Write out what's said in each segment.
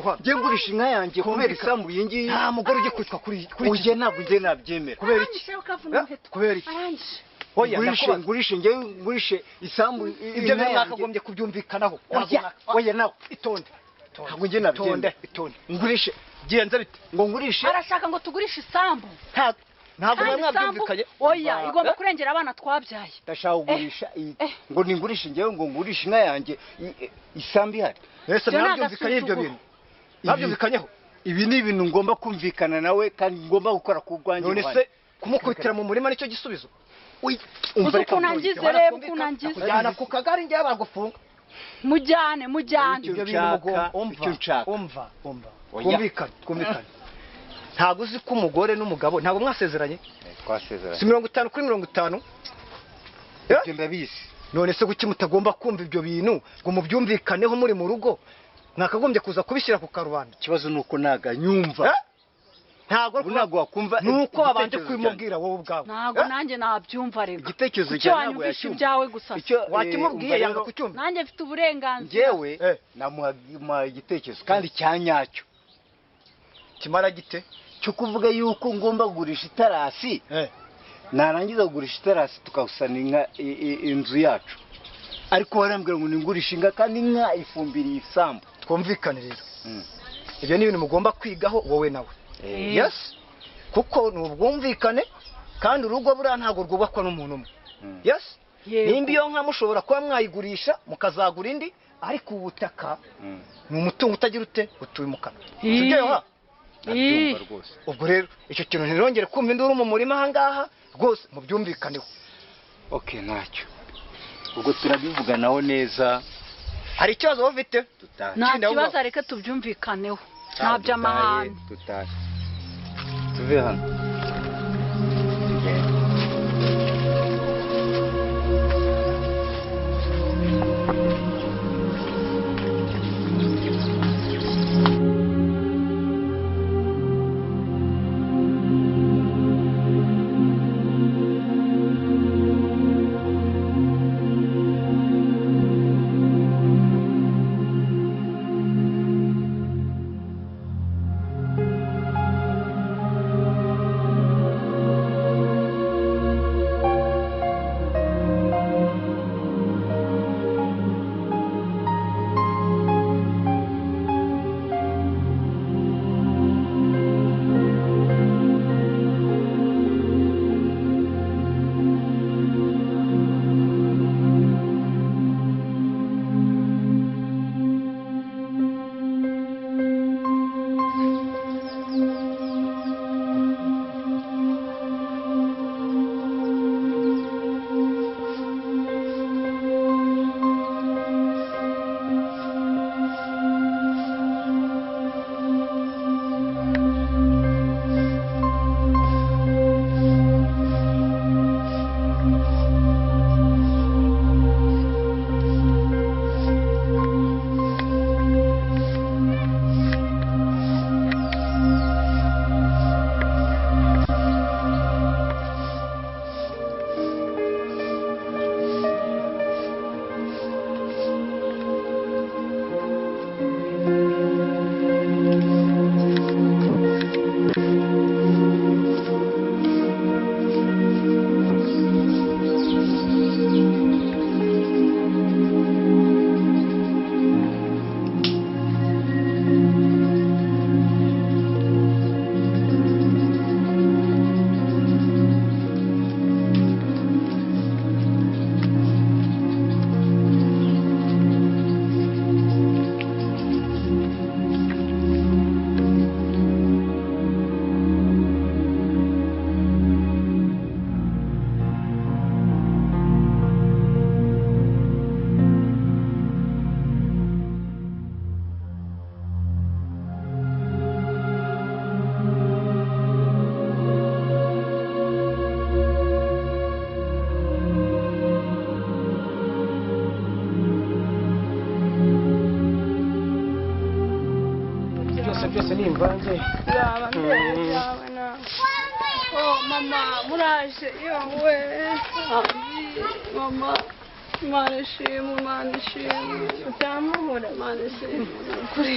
Yohana, Njye ngurisha inka yanjye kubera isambu iyi ngiyi? Nta mugore ujye kwitwa kuri Oya, ntabwo njye nabyemera. Kubera iki? Arangije ukavuna umuheto. Kubera iki? Arangije. Oya, Ngurishe, ndakubaza. ngurishe, njye ngurishe isambu Ibyo inka bintu yanjye. mwakagombye kubyumvikanaho. Oya, oya, nawe Itonde. Ntabwo njye nabyemera. Itonde, itonde. Ngurishe Genza bite? Ngo ngurishe? Arashaka ngo tugurishe isambu. Ntabwo Kandi mwari isambu mwabyumvikanye. oya, igomba kurengera abana twabyaye. Ndashaka kugurisha ngo ningurishe njyewe, ngo ngurishe inka yanjye isambu ihari? Ese Ibyo ni mwabyumvikanye ibyo agasuzuguro. bintu? Mwabyumvikanyeho? Ibi ni ibintu ngomba kumvikana nawe kandi ngomba gukora ku bwanjye None ruhande. se kumukubitira mu murima nicyo gisubizo? Uzi Umva, reka ukuntu mvuge. angize, Yohana, reba twumvikane. ukuntu angize. Kujyana ku kagari njyewe bagufunga. Mujyane, mujyane. Icyo Ibyo bintu nshaka, mugomba umva, icyo nshaka. Umva, umva. Oya. Twumvikane, twumvikane. Ntabwo uzi ko umugore n'umugabo ntabwo mwasezeranye? Twasezeranye. Si 50 kuri 50? Ibyo ndabizi. None se kuki mutagomba kumva ibyo bintu ngo mubyumvikaneho muri mu rugo? Mwakagombye kuza kubishyira ku karubanda. Ikibazo ni uko ntago anyumva. Eh? Ntabwo Ubu ntabwo wakumva ni uko wabanje igitekerezo kubimubwira wowe ubwawe. Ntabwo Eh? nanjye nabyumva rega. Igitekerezo Kuki cyawe ntabwo wanyumvisha yacyumva. ibyawe gusa? Icyo Wakimubwiye umva yanga rero, kucyumva. Nanjye mfite uburenganzira. Njyewe Eh. namuha igitekerezo kandi cya nyacyo. Kimara gite? Cyo kuvuga yuko ngomba kugurisha itarasi, narangiza kugurisha itarasi tukawusana inka inzu yacu, ariko warambwira ngo ningurishe inka kandi inka ifumbiriye isambu. Twumvikane rero. Ibyo ni ibintu mugomba kwigaho wowe nawe. Yes, kuko ni ubwumvikane, kandi urugo buriya ntabwo rwubakwa n'umuntu umwe. Yes. Yego. Nimba iyo nka mushobora kuba mwayigurisha mukazagura indi, ariko ubutaka ni umutungo utagira ute utimukanwa. Sibyo, Yoha? Ndabyumva rwose. Ubwo rero icyo kintu ntirongere kumva induru mu murima ahangaha rwose, mubyumvikaneho. Okay, ntacyo, ubwo turabivuganaho neza. Hari ikibazo wowe ufite? Tutahe. Nta Ikindi aho kibazo, reka tubyumvikaneho, nta by'amahane. Tutahe, tuve hano tugende. Byose byose ni imvange. Byaba mbere byaba nawe. Oh mama, muraje? Yowe mama. Imana ishimwe, Imana ishimwe, utamuhura, Imana ishimwe, kuri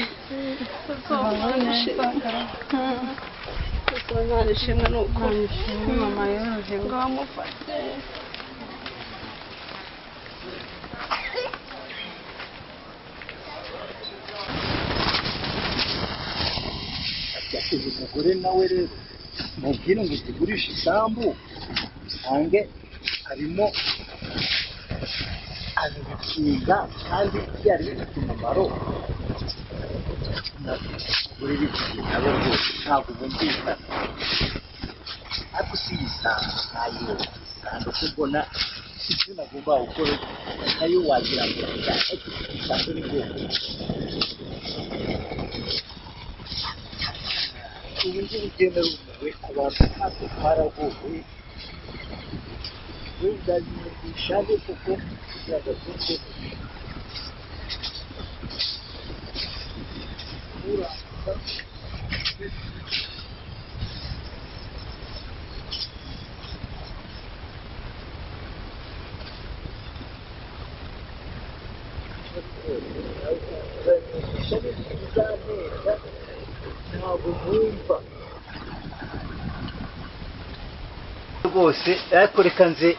Imana ishimwe, Imana ishimwe ni ukuri. Mama yorohewe. Ngo bamufate. Uyu mugore nawe rero mubwire ngo tugurishe isambu usange harimo arabikinga kandi byari bifite umumaro. Umugore bivuye nabo rwose ntabwo bumvikana, ariko si iyi sambu nayo isambu ko mbona icyo nagomba gukora nayo wagira ngo isambu ni bwoko. Ubu ngubu ugenda rumiwe ku bantu ntabwo twaragowe, wenda bishaje kuko kugira ngo abyumve ntabwo bumva rwose. Ariko reka nze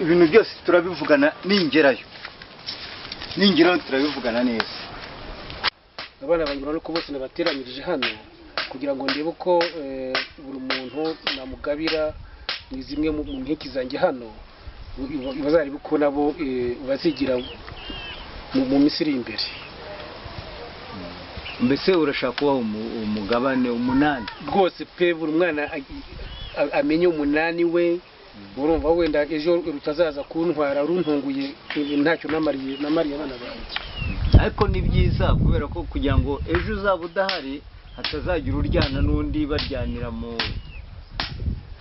ibintu byose turabivugana ningerayo, ningerayo turabivugana neza. Abana banjye urabona ko bose nabateranyirije hano kugira ngo ndebe uko buri muntu namugabira ni zimwe mu nkiki zanjye hano, bazarebe uko nabo bazigira mu minsi iri imbere. Mbese urashaka kubaha umugabane 8 rwose pe, buri mwana amenye 8 we. Urumva wenda ejo rutazaza kuntwara runtunguye ntacyo namariye abana banjye. Ariko ni byiza kubera ko kugira ngo ejo uzaba udahari hatazagira uryana n'undi baryanira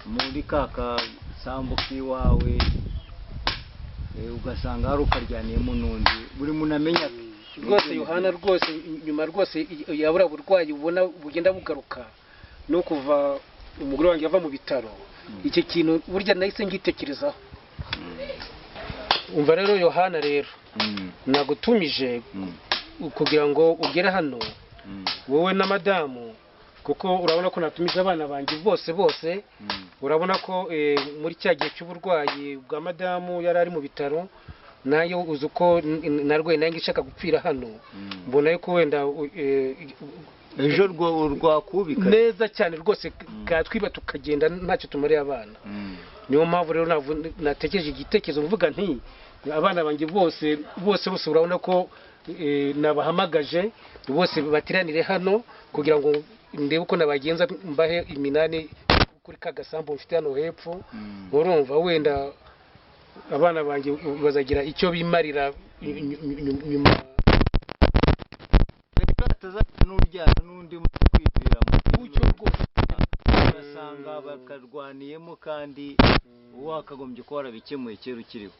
muri ka kasambu k'iwawe, ugasanga hari ukaryaniyemo n'undi, buri muntu amenya rwose. Yohana rwose nyuma rwose yabura burwayi ubona bugenda bugaruka no kuva umugore wanjye ava mu bitaro, icyo kintu burya nahise ngitekerezaho. Umva rero Yohana rero nagutumije kugira ngo ugere hano wowe na madamu, kuko urabona ko natumije abana banjye bose bose. Urabona ko muri cya gihe cy'uburwayi bwa madamu yari ari mu bitaro, nayo uzi uko narwaye nanjye nshaka gupfira hano, mbona yuko wenda ejo rwakubika neza cyane rwose katwiba tukagenda ntacyo tumariye abana. Niyo mpamvu rero natekereje igitekerezo mvuga nti abana banjye bose bose bose urabona ko nabahamagaje bose bateranire hano kugira ngo ndebe uko nabagenza mbahe 8 kuri ka gasambu mfite hano hepfo. Urumva wenda abana banjye bazagira icyo bimarira nyuma, n'uryana n'undi kwibira mucyo rwose ugasanga bakarwaniyemo kandi wakagombye kuba warabikemuye kera ukiriho.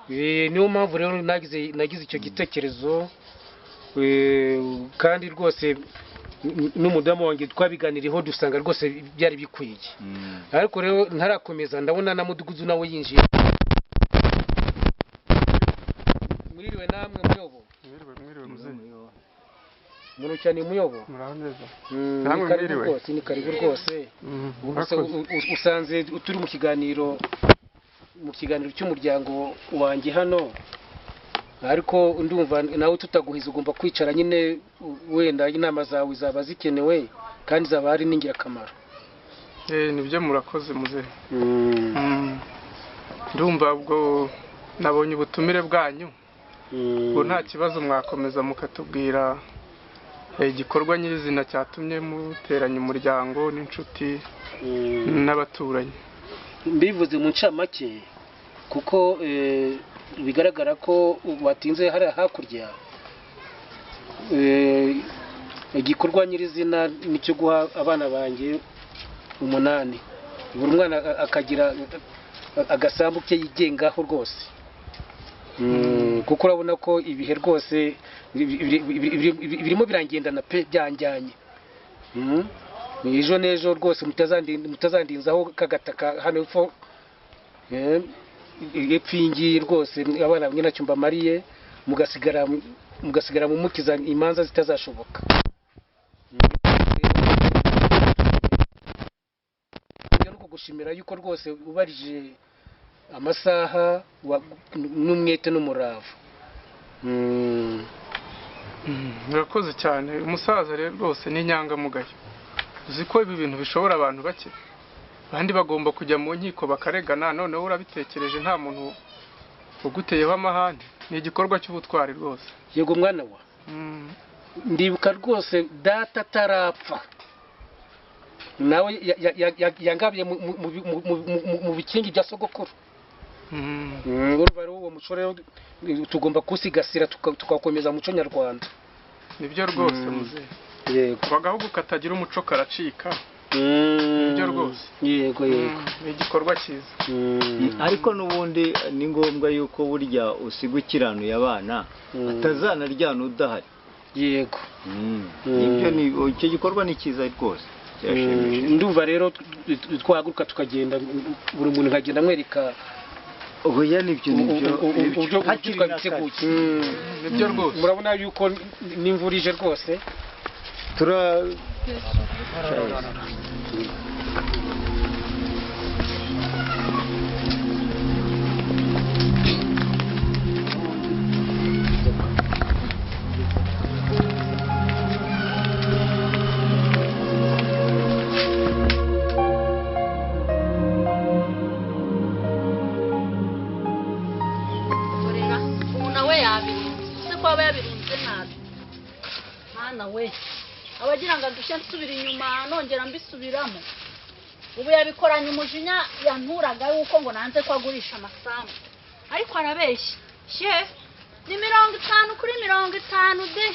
Niyo mpamvu rero nagize icyo gitekerezo, kandi rwose n'umudamu wanjye twabiganiriyeho dusanga rwose byari bikwiye. Ariko rero ntarakomeza ndabona na mudugudu nawe yinjiye. Mwiriwe namwe muyobo? Mwiriwe muzehe. Muro cyane muyobo? Muraho neza. Namwe mwiriwe rwose, ni karibu rwose. Usanze turi mu kiganiro cy'umuryango wanjye hano, ariko ndumva nawe tutaguhiza ugomba kwicara nyine, wenda inama zawe zaba zikenewe kandi zaba ari n'ingirakamaro. Nibyo murakoze muzehe. Ndumva ubwo nabonye ubutumire bwanyu, ubwo nta kibazo mwakomeza mukatubwira igikorwa nyirizina cyatumye muteranya umuryango n'inshuti n'abaturanyi. Mbivuze mu ncamake kuko bigaragara ko batinze hariya hakurya. Igikorwa nyirizina nicyo guha abana banjye 8, buri mwana akagira agasambu ke yigengaho rwose. Kuko urabona ko ibihe rwose birimo birangendana pe, byanjyanye. Ejo n'ejo rwose mutazandinzaho kagataka hano epfo. epfo iyi ngiyi rwose abana bamwe ntacyo mbamariye, mugasigara mumukiza imanza zitazashoboka. Njya no kugushimira yuko rwose ubarije amasaha n'umwete n'umurava. Murakoze cyane umusaza rero rwose ni inyangamugayo. Uzi ko ibi bintu bishobora abantu bake, abandi bagomba kujya mu nkiko bakaregana, noneho urabitekereje nta muntu uguteyeho amahane. Ni igikorwa cy'ubutwari rwose. Yego mwana wa, ndibuka rwose data atarapfa nawe yangabiye mu bikingi bya sogokuru. Urumva rero uwo muco rero tugomba kuwusigasira tugakomeza umuco nyarwanda. Nibyo rwose muzehe. Yego. Agahugu katagira umuco karacika. Nibyo rwose. Yego yego. Ni igikorwa cyiza. Ariko n'ubundi ni ngombwa yuko burya usiga ukiranuye abana atazanaryana udahari. Yego. Nibyo, ni icyo gikorwa ni cyiza rwose. Ndumva rero twahaguruka tukagenda, buri muntu nkagenda amwereka oya nibyo nibyo uburyo twabiteguye. Nibyo rwose. Murabona yuko n'imvura ije rwose. Tura abagira ngo ndushye nsubira inyuma nongera mbisubiramo. Ubu yabikoranye umujinya yanturaga yuko ngo nanze ko agurisha amasambu, ariko arabeshya. She ni 50 kuri 50 de.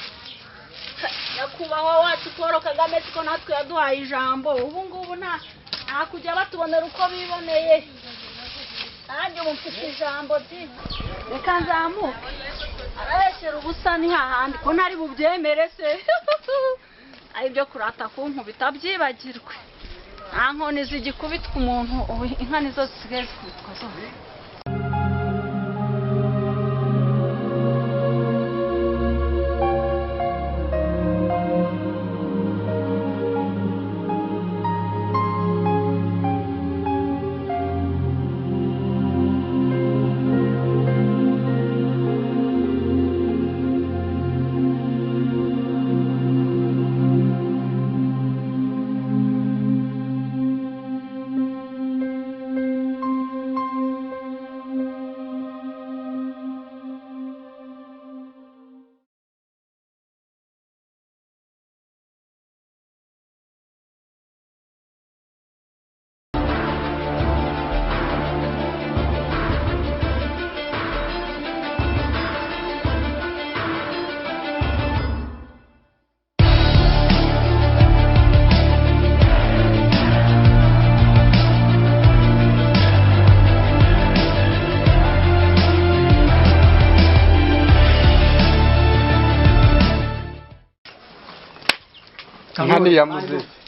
Nyakubahwa wacu Paul Kagame siko natwe yaduhaye ijambo. Ubu ngubu nta kujya batubonera uko biboneye. Nanjye ubu mfite ijambo di, reka nzamuke. Arabeshyera ubusa ni hahandi ko ntari bubyemere se. Ari byo kurata kunkubita byibagirwe. Nta nkoni zigikubitwa umuntu, ubu inka nizo zisigaye zikubitwa zose.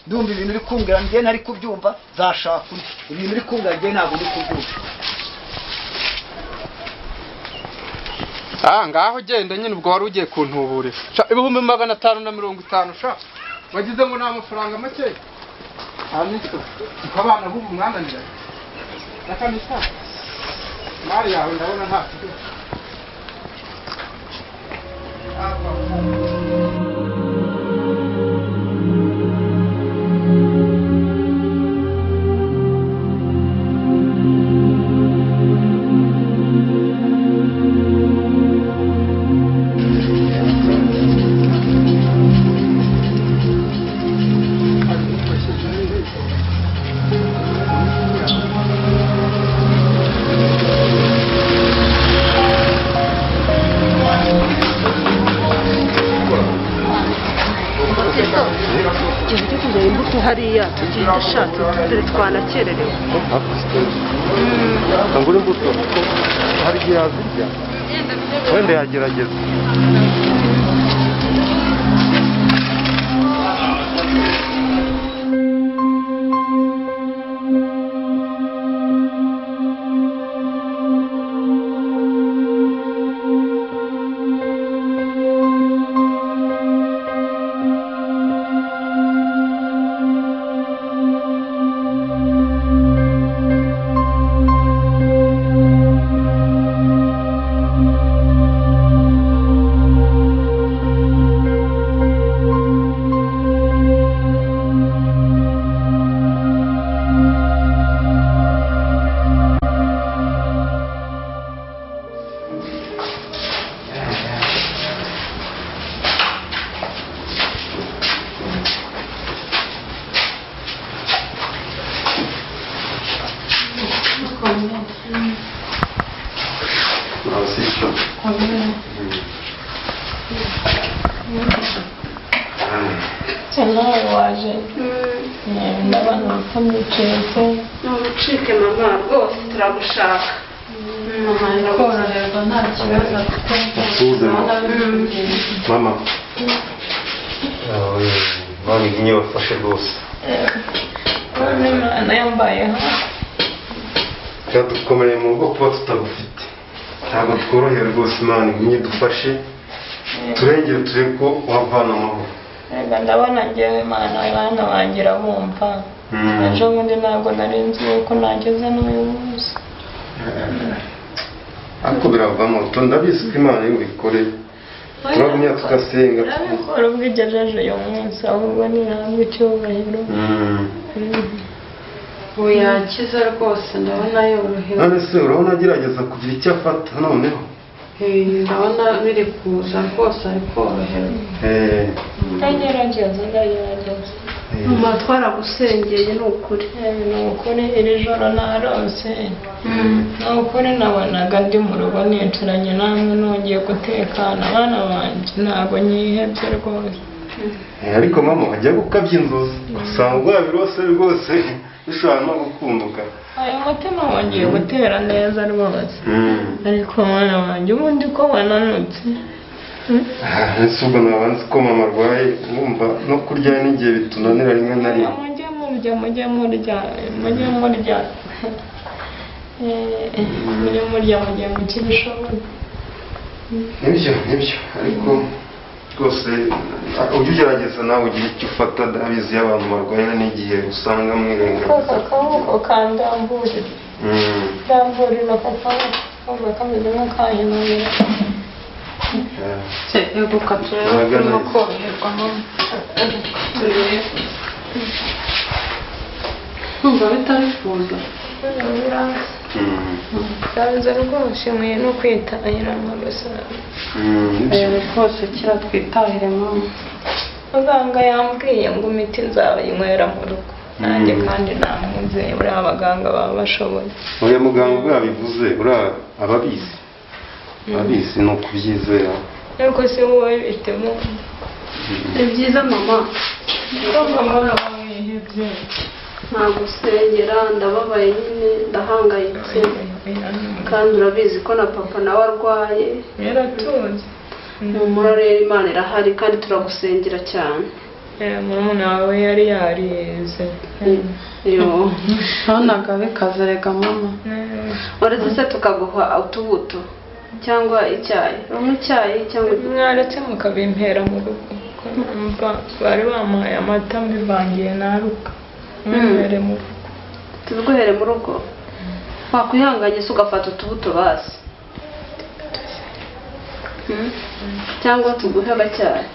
Ndumva ibintu uri kumbwira njye ntari kubyumva, zashaka undi. Ibintu uri kumbwira njye ntabwo ndi kubyumva. Ngaho genda nyine, ubwo wari ugiye kuntuburira. 550,000 sha. Wagize ngo nta mafaranga make. Anito, abana b'ubu mwananira. Nakamisa. Mari yawe ndabona nta kigo. Hariya tugenda ashatse dore twanakererewe. Ngura imbuto hari igihe yazirya wenda yagerageza. Umugisha. Nawe waje ndabona utamwicetse. Ntucike mama, rwose turagushaka. Mama ari koroherwa, nta kibazo afite. Asuhuze mama. Mama. Mama igumye bafashe rwose. None Imana yambayeho. Byadukomereye mu rugo kuba tutagufite. Ntabwo tworoheye rwose. Imana igumye idufashe, turengere turebe ko wavana amahoro. Reka ndabona ngewe Imana abana banjye irabumva. Ejo bundi ntabwo nari nzi yuko nageze n'uyu munsi. Ariko biravamo, ndabizi ko Imana iyo ubikore turagumya tugasenga. Urabikora ubwo igejeje uyu munsi, ahubwo ntihabwe icyubahiro. Ubu yakize rwose, ndabona yorohewe. None se urabona agerageza kugira icyo afata noneho? Ndabona biri kuza rwose, ari koroherwa. Ndagerageza, ndagerageza. Mama, twaragusengeye ni ukuri. Ni ukuri, iri joro narose. Ni ukuri, nabonaga ndi mu rugo nicaranye namwe, nongeye gutekana, abana banjye, ntabwo nyihebye rwose. Ariko mama, wajya gukabya inzozi usanga wabirose rwose bishobora no gukunduka. Ayo mutima wongeye gutera neza rwose. Ariko mwana wanjye, ubundi ko wananutse? Ese ubwo naba nzi ko mama arwaye, wumva no kurya n'igihe bitunanira rimwe na rimwe. Mujye murya, mujye murya, mujye murya, mujye murya, mujye mukibishoboye. Nibyo, nibyo, ariko rwose ujye ugerageza nawe ugire icyo ufata. Ndabizi iyo abantu barwaye n'igihe usanga mwirengagiza. Aka kaboko kandamburira, ndamburira aka kaboko, kumva kameze nk'akahinamira. Eguka turebe ko urimo koroherwa mama. Eguka turebe. Numva bitari kuza. Biraza rwose, nkwiye no kwitahira nkagasanga. Rwose kira twitahire mama. Muganga yambwiye ngo imiti nzayinywera mu rugo, nanjye kandi namwizeye, buriya abaganga baba bashoboye. Uriya muganga ubwo yabivuze, uriya ababizi ababizi, ni ukubyizera. Ariko se wowe bitemo? Ni byiza mama. Mama wihebye. Ntagusengera, ndababaye nyine, ndahangayitse, kandi urabizi ko na papa nawe arwaye. Yaratunze. Humura rero, Imana irahari kandi turagusengera cyane. Murumuna wawe yari yarize. Yo, nabonaga bikaze rega mama. Uretse se tukaguha utubuto cyangwa icyayi? Unywa icyayi cyangwa? Mwaretse mukabimpera mu rugo, kuko numva bari bampaye amata mbivangiye naruka. Mwihere mu rugo. Tubiguhere mu rugo. Wakwihanganye se ugafata utubuto basi? Cyangwa tuguhe agacyayi?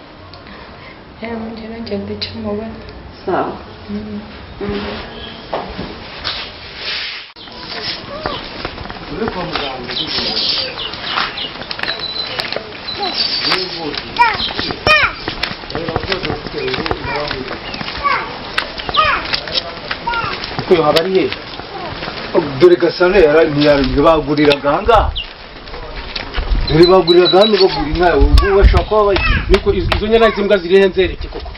Mugerageze icyo mubona. Sawa. Kuko haba ari he? Dore Gasana baguriraga ahangaha, dore baguriraga hano, bagura inka, ubu bashobora kuba bagiye. Niko izo nyana z'imbwa ziri he? Nzereke koko.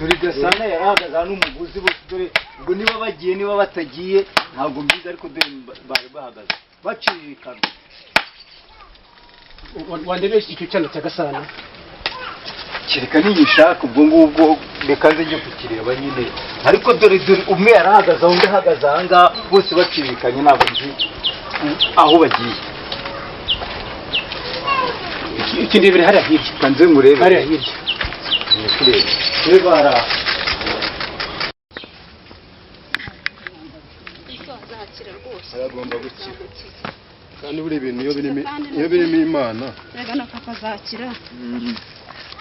Dore Gasana yarahagaze hano, umuguzi bose, dore ubwo niba bagiye niba batagiye ntabwo mbizi, ariko dore bari bahagaze bacirikanwa. Wandebesha icyo cyana cya Gasana. Kereka niyishaka ubwo ngubwo, reka nze njye kukireba nyine, ariko dore dore umwe yarahagaze aho, undi ahagaze ahangaha, bose bacirikanye, ntabwo nzi aho bagiye. Ikindebere hariya hirya. Reka nze ngurebe. Hariya hirya. Kureba reba hariya. Aragomba gukira, kandi buriya ibintu iyo birimo Imana. Rega na papa azakira,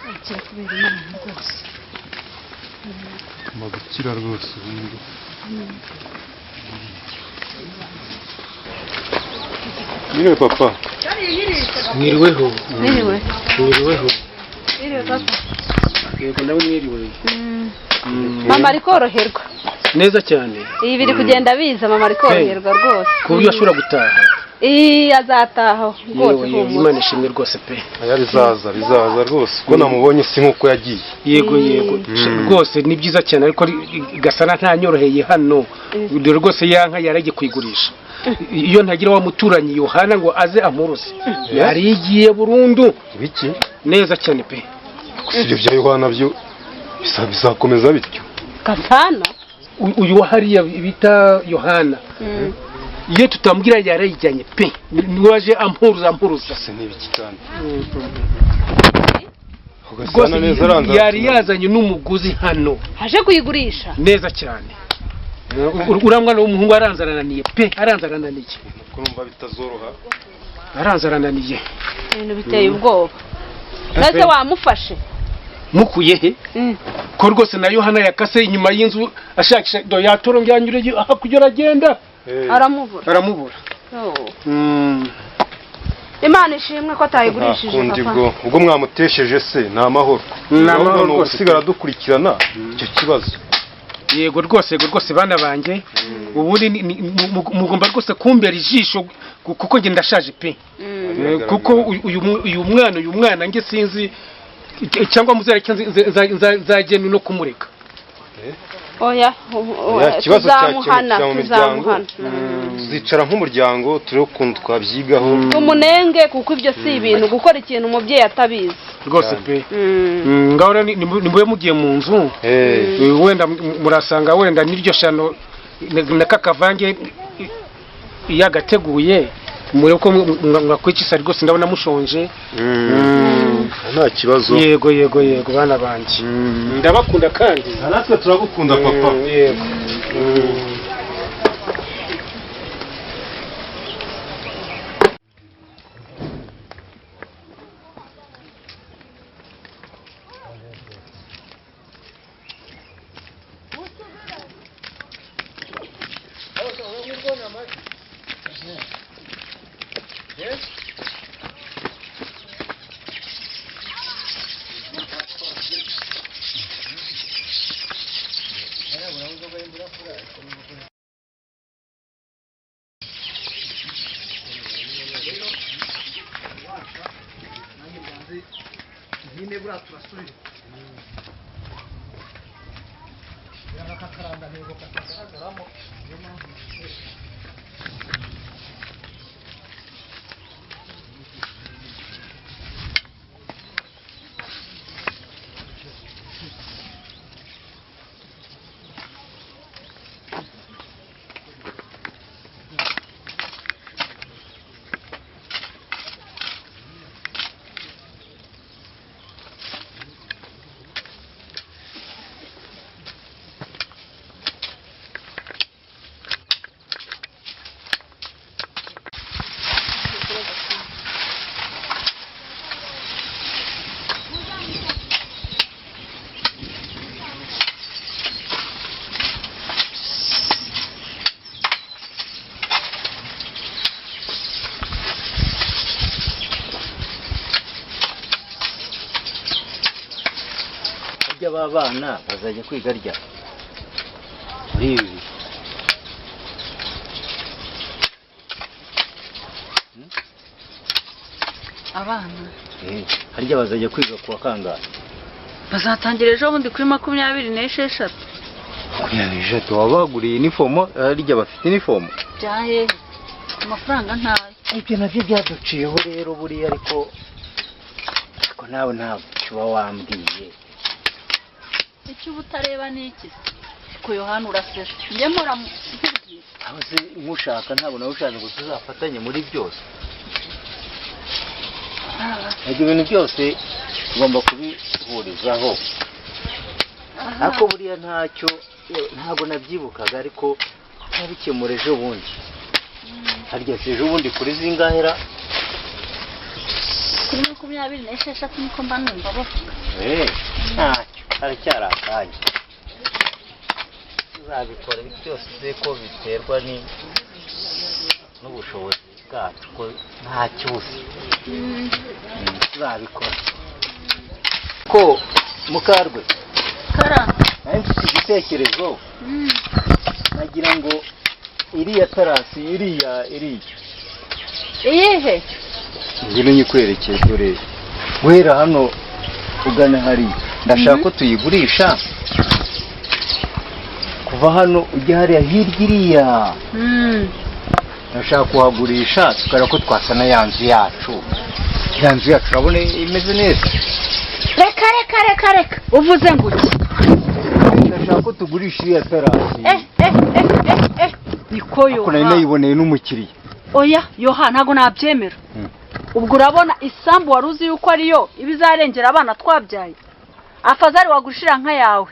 akira kubera Imana rwose. Agomba gukira rwose ubundi. Mwiriwe papa. Mwiriweho. Mwiriwe. Mwiriweho. Mwiriwe papa. Yego, nawe mwiriwe. Mama ari koroherwa neza cyane. Ibi biri kugenda biza, mama ari koroherwa rwose. Ku buryo ashobora gutaha. Azataha rwose. Yewe, Imana ishimwe rwose pe. Aya bizaza bizaza rwose, ko namubonye si nkuko yagiye. Yego yego, rwose ni byiza cyane, ariko Gasana ntanyoroheye hano. Dore rwose ya nka yaragiye kuyigurisha. Iyo ntagira wa muturanyi Yohana ngo aze ampuruze, yarigiye burundu. Ibiki? Neza cyane pe. Gusa ibyo bya Yohana byo bizakomeza bityo. Gasana Uyu hariya bita Yohana, iyo tutambwira yarayijyanye pe, niwaje ampuruza ampuruza. Se n'ibiki kandi? Rwose yari yazanye n'umuguzi hano, aje kuyigurisha. Neza cyane. Uriya mwana w'umuhungu aranzarananiye pe, aranzarananiye. Kurumva bitazoroha. Aranzarananiye. Ibintu biteye ubwoba. Mbese wamufashe? Mukuye he? Ko rwose na Yohana yakase inyuma y'inzu ashakisha, do yatoronganyure hakurya aragenda. Aramubura. Aramubura. Imana ishimwe ko atayigurishije papa. Ubwo mwamutesheje se ni amahoro. Ni amahoro rwose. Usigara dukurikirana icyo kibazo. Yego rwose, yego rwose bana banjye, ubundi mugomba rwose kumbera ijisho kuko njye ndashaje pe. Kuko uyu mwana nge sinzi, cyangwa muzareke nzagenda no kumureka. Oya, ikibazo cyamuhana mu miryango, tuzicara nk'umuryango turebe ukuntu twabyigaho, tumunenge, kuko ibyo si ibintu gukora ikintu umubyeyi atabizi rwose pe. Ngaho rero nimube mugiye mu nzu, wenda murasanga wenda n'iryo shano na kakavange yagateguye, murebe ko mwakwikisa rwose, ndabona mushonje. Nta kibazo. Yego yego yego bana banjye, ndabakunda kandi natwe turagukunda papa. Yego. Aba bana bazajya kwiga rya muri ibi abana harya bazajya kwiga kuwa kangahe? Bazatangira ejo bundi kuri 26. 26 wabaguriye inifomo? Harya bafite inifomo? Byahe, amafaranga ntayo. Ibyo navyo byaduciyeho rero buriya, ariko nawe ntabwo uba wambwiye. Icyo ubutareba ni iki? Ko Yohana urasesa. Njye mpora nkubwira. Aho se nkushaka ntabwo nawe ushaka ngo tuzafatanye muri byose. Ibyo bintu byose tugomba kubihurizaho. Ariko buriya ntacyo, ntabwo nabyibukaga, ariko ntabikemura ejo bundi. Harya se ejo bundi kuri zingahera? Kuri 26 niko mba numva bavuga. Ntacyo. Haracyari akanya tuzabikora byose ko biterwa n'ubushobozi bwacu, ko nta cyose tuzabikora. Ko mukarwe nari mfite igitekerezo, nagira ngo iriya tarasi iriya Iyihe? Ngwino nyikwerekeye dore guhera hano ugana hariya ndashaka ko tuyigurisha kuva hano ujya hariya hirya iriya. Ndashaka kuhagurisha tukareba ko twasana ya nzu yacu. Ya nzu yacu urabona imeze neza. Reka reka reka reka, uvuze ngo iki? Ndashaka ko tugurisha iriya terasi. Niko Ariko nari Yoha. nayiboneye n'umukiriya. Oya Yoha, ntabwo nabyemera. Ubwo urabona isambu wari uzi yuko ariyo ibizarengera abana twabyaye? Afazari wagushira nka yawe.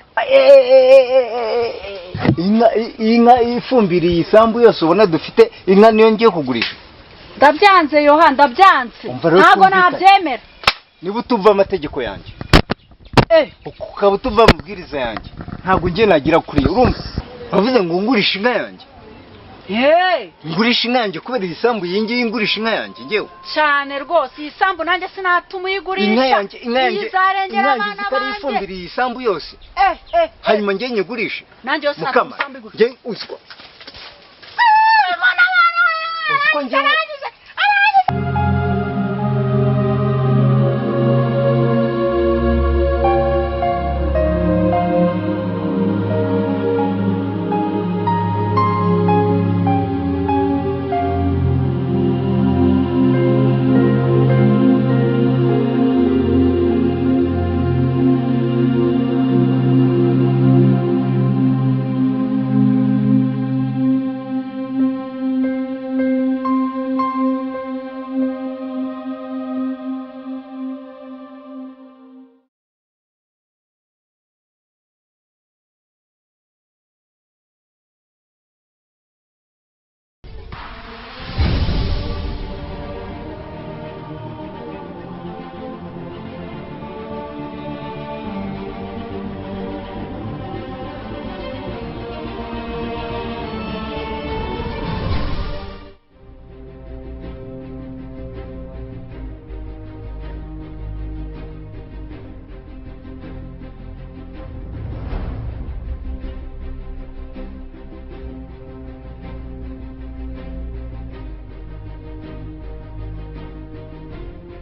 Inka ifumbiriye isambu yose ubona dufite, inka niyo ngiye kugurisha. Ndabyanze Yoha, ndabyanze. Umva rero Ntabwo twumvikane. nabyemera. Niba utumva amategeko yanjye, ukaba utumva amabwiriza yanjye, ntabwo ngiye nagira kuri urumva. Bavuze ngo ngurishe inka yanjye. Ngurisha inka yanjye kubera iyi sambu iyi ngiyi, ngurisha inka yanjye ngewe. Cyane rwose, iyi sambu nanjye sinatuma uyigurisha. Inka yanjye, inka yanjye, Izarengera inka yanjye abana zikari banjye. ifumbiriye iyi sambu yose. Hanyuma ngiye nyigurishe. Nanjye yose sinatuma Mukama, isambu igurisha. nge uziko. Uziko ngewe.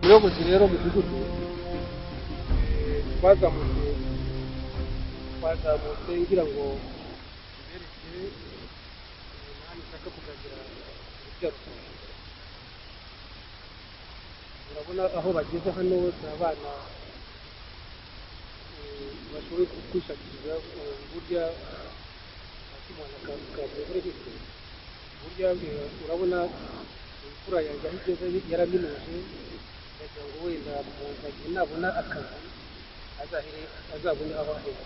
Umuyobozi rero mudugudu twazamutse ngira ngo tubereke nanjye nshaka kugagira urubyaro rwanjye. Urabona aho bageze hano ni abana bashoboye kwishakiriza burya akimana ka hirya. Burya urabona imfura yanjye aho igeze yaraminuje, ndagira ngo wenda mu nabona akazi azahere azabone aho ahera.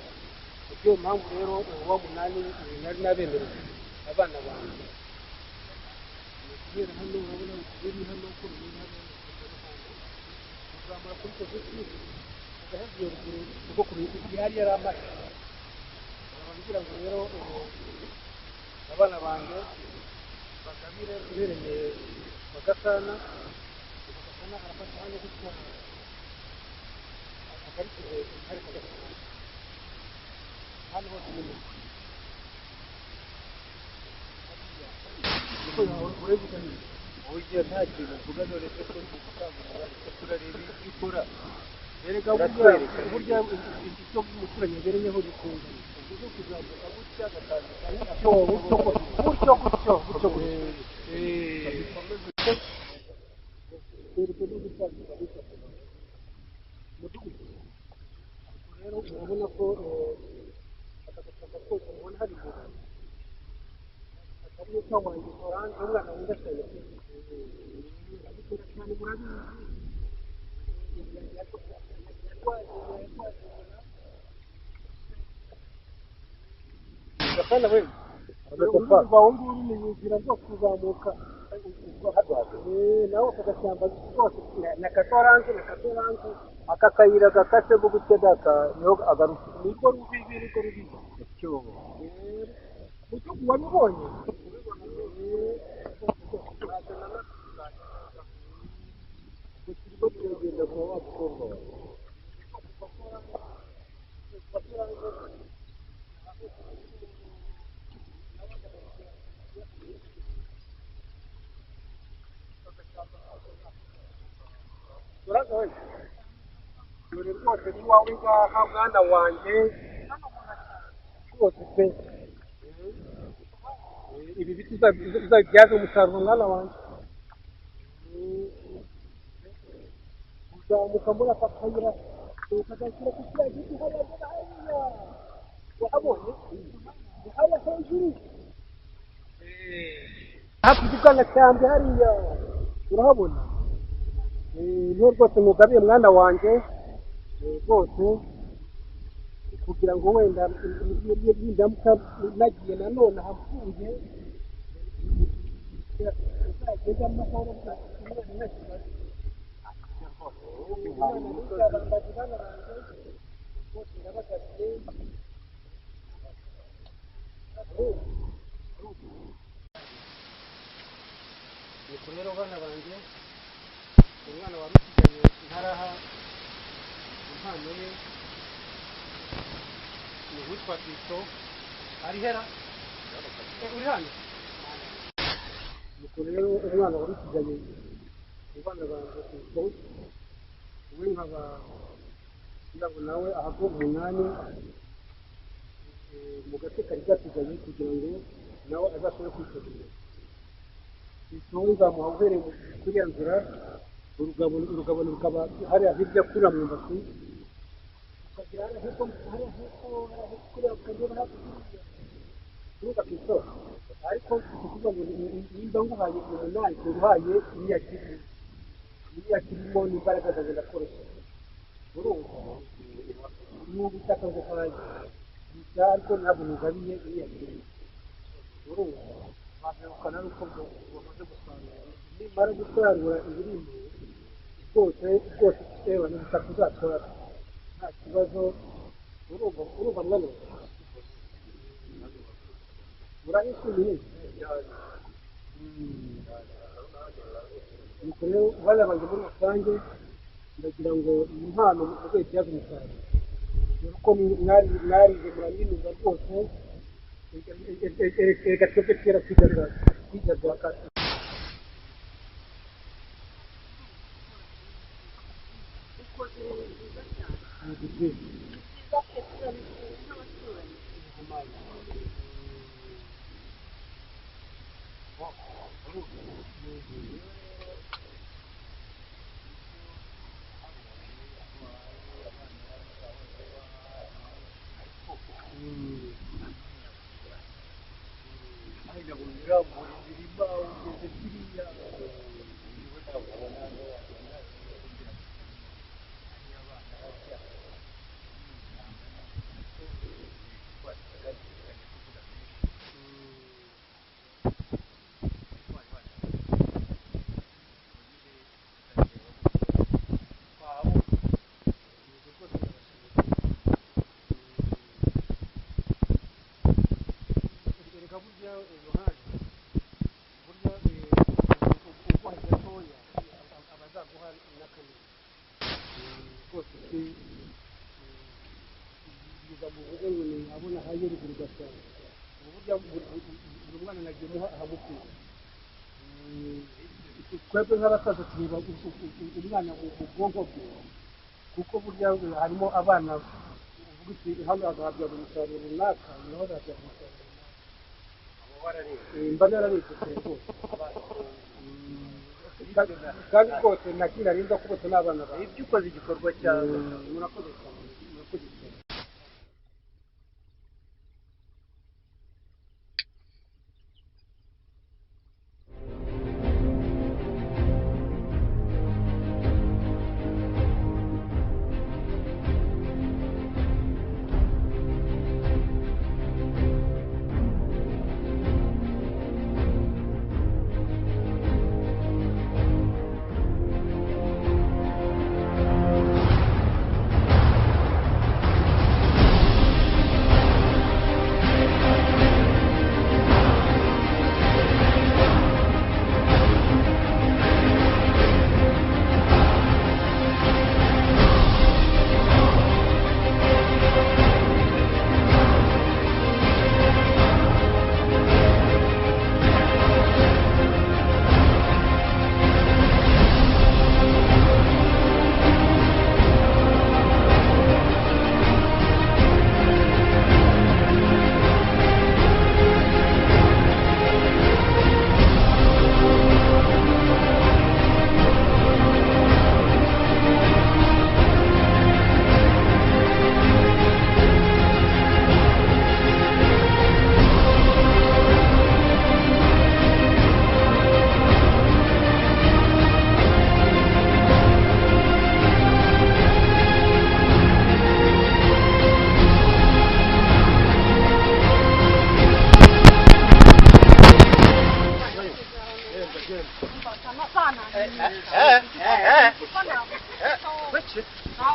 Kubyo mpamvu rero uwa munani nari nabemereye abana banjye. Kubera hano urabona ukubiri hano ko biri hano uzamura kuri pozitifu ugaheza iyo ruguru kuko yari yaramaye. Ngira ngo rero abana banjye bagabire uhereye bagasana bagasana arafata hano gutya akarikize hari kagasana hano hose ni mukwe Burya nta kintu mvuga none se ko gukangurira turareba ibyo ukora. Erega burya icyo umuturanyi abereyeho bikunda uburyo kuzamuka gutya gatandukanye gutyo gutyo gutyo gutyo. Rero urabona ko aka gashyamba kose mubona hari imbere atari yo wanjye oranje umwana wenda cyane cyane murabizi. Gafana we urumva ubu ngubu ni inzira rwose kuzamuka nawe aka gashyamba rwose na katorange na katorange Aka kayira gakasemo gutya daka niho agarukira. Nirwo rubibi nirwo rubibi mutugu wabibonye Turimo turagenda kuba wa mukobwa wawe. Musaza we, dore rwose ni wawe ngaha mwana wanjye rwose pe. Ibi biti uzabibyaze umusaruro mwana wanjye. Uzamuka muri aka kayira ukazashyira ku kiriya giti hariya hariya wahabonye hariya hejuru hakurya ubwanacyambwe hariya urahabona. Niho rwose mugabiye mwana wanjye rwose, kugira ngo wenda nindamuka nagiye nanone ahapfuye uzagende amahoro. Nuko rero bana banjye, umwana wari usigaye ntaraha impano ye ni uwitwa Tito. Ari hera uri hano. Nuko rero umwana wari usigaye mu bana banjye Tito, we nkaba kugira ngo nawe ahabwe 8 mu gace kari gasigaye kugira ngo nawe azashobore kwiteza imbere. Tito nzamuha uhereye kuri ya nzira, urugabano rukaba hariya hirya kuri mwumbati, ukagera hariya hepfo hariya hepfo hariya hepfo kuriya ukagera hakurya uruga Tito. Ariko kuvuga ngo nimba nguhaye 8 nguhaye iriya kirimo n'imbaraga zanjye ndakoresha, urumva n'ubutaka nguhaye gusa, ariko ntabwo nugabiye iriya kirimo, urumva babyirukana ari uko bamaze gusarura. Nimara gusarura ibirimo rwose rwose reba n'ubutaka uzatwara nta kibazo, urumva mwana urahishimiye. Nuko rero bana banjye muri rusange ndagira ngo iyi mpano muzayibyaze umusaruro, dore uko mwarize muraminuza rwose. Erega twebwe kera twigaga twebwe nk'abasaza tureba umwana mu bwonko bwe, kuko burya harimo abana uvuga uti hano azahabwa umusaruro runaka, naho azahabwa umusaruro runaka. Mba nararebye kure rwose, kandi rwose ntarinda ko bose n'abana bawe. Ibyo ukoze igikorwa cyawe murakoze cyane, murakoze cyane.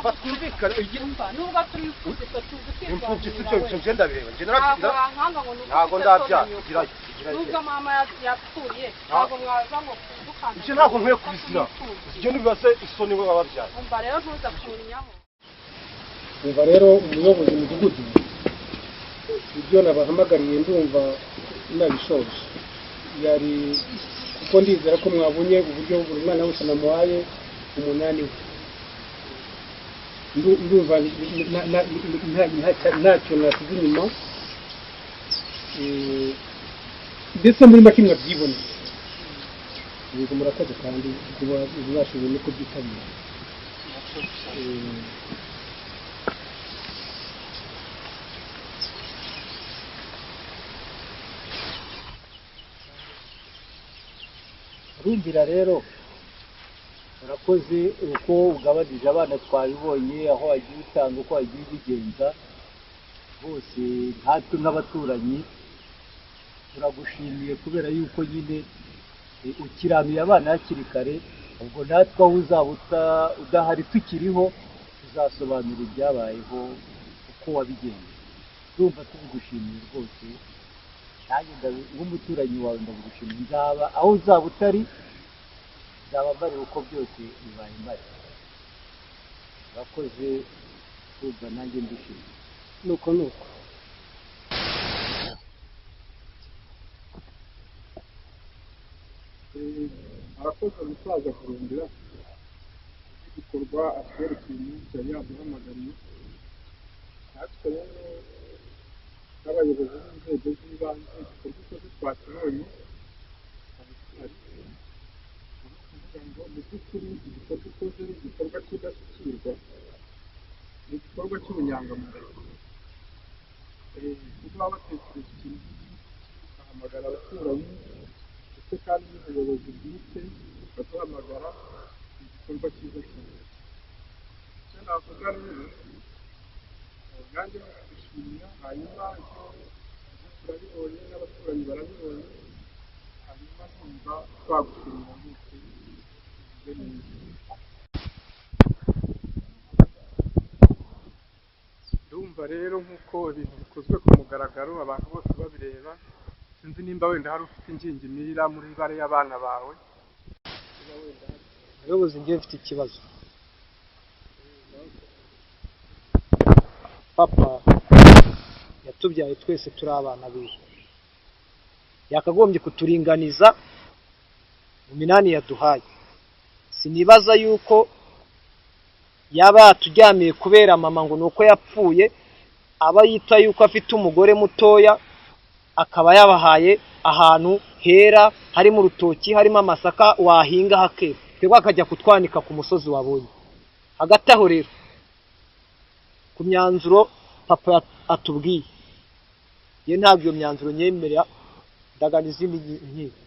Batwumvikane. Nubwo turi imfubyi, twe tuzi Imfubyi si kwirwanirira. byo, ibyo ndabireba njye. Ntabwo Narabyara. wankanga ngo ni uko Ntabwo ufite so na ndabyara. nyoko. Girayo, girayo. Nubwo mama yapfuye, ntabwo mwaza ngo kudukanga. Ibyo ntabwo nkwiye kubizira. Ibyo ntibibaze isoni we wababyaye. Umva rero, ntuza kunnyaho. Umva rero, umuyobozi mudugudu, ibyo nabahamagariye ndumva nabishoje yari, kuko ndizera ko mwabonye uburyo buri mwana wese namuhaye umunani we. Ndumva ntacyo nasize inyuma. Ndetse muri make mwabyiboneye. Yego, murakoze kandi kuba mwashoboye no kubyitabira. Urumvira rero, urakoze uko ugabanije abana, twabibonye aho wagiye utanga, uko wagiye ubigenza. Bose nkatwe nk'abaturanyi turagushimiye kubera yuko nyine ukiranuye abana hakiri kare. Ubwo natwe aho uzaba udahari tukiriho, tuzasobanura ibyabayeho uko wabigenje. Ndumva tubigushimiye rwose. Nanjye nk'umuturanyi wawe ndabigushimiye. Nzaba aho uzaba utari, nzaba mbari uko byose bibaye mbari. Urakoze, kumva nanjye ndishimye. Nuko nuko. Arakoze umusaza Kurundira igikorwa atwerekeye umunsi yari yaduhamagariye. Natwe rero nk'abayobozi b'inzego z'ibanze, igikorwa ukoze twakibonye. Ari ukuvuga ngo mu by'ukuri igikorwa ukoze ni igikorwa cy'indashyikirwa, ni igikorwa cy'ubunyangamugayo. Kuba watekereje ikintu nk'iki ngiki ugahamagara abaturanyi, ndetse kandi n'ubuyobozi bwite ukaduhamagara, ni igikorwa cyiza cyane. Icyo navuga rero, nanjye ni ukugushimira. Hanyuma ibyo turabibonye n'abaturanyi barabibonye, hanyuma numva twagushimira rwose, ugize neza. Ndumva rero nk'uko ibintu bikozwe ku mugaragaro, abantu bose babireba, sinzi nimba wenda hari ufite ingingimira muri bare y'abana bawe. Muyobozi, ngiye mfite ikibazo. Papa yatubyaye twese turi abana biwe, yakagombye kuturinganiza mu minani yaduhaye. Sinibaza yuko yaba yaturyamiye kubera mama ngo ni uko yapfuye, aba yita yuko afite umugore mutoya, akaba yabahaye ahantu hera harimo urutoki, harimo amasaka, wahinga hakera, twebwe akajya kutwanika ku musozi wabonye. Hagati aho rero, ku myanzuro papa atubwiye, ye ntabwo iyo myanzuro nyemerera, ndagana izindi nkiko.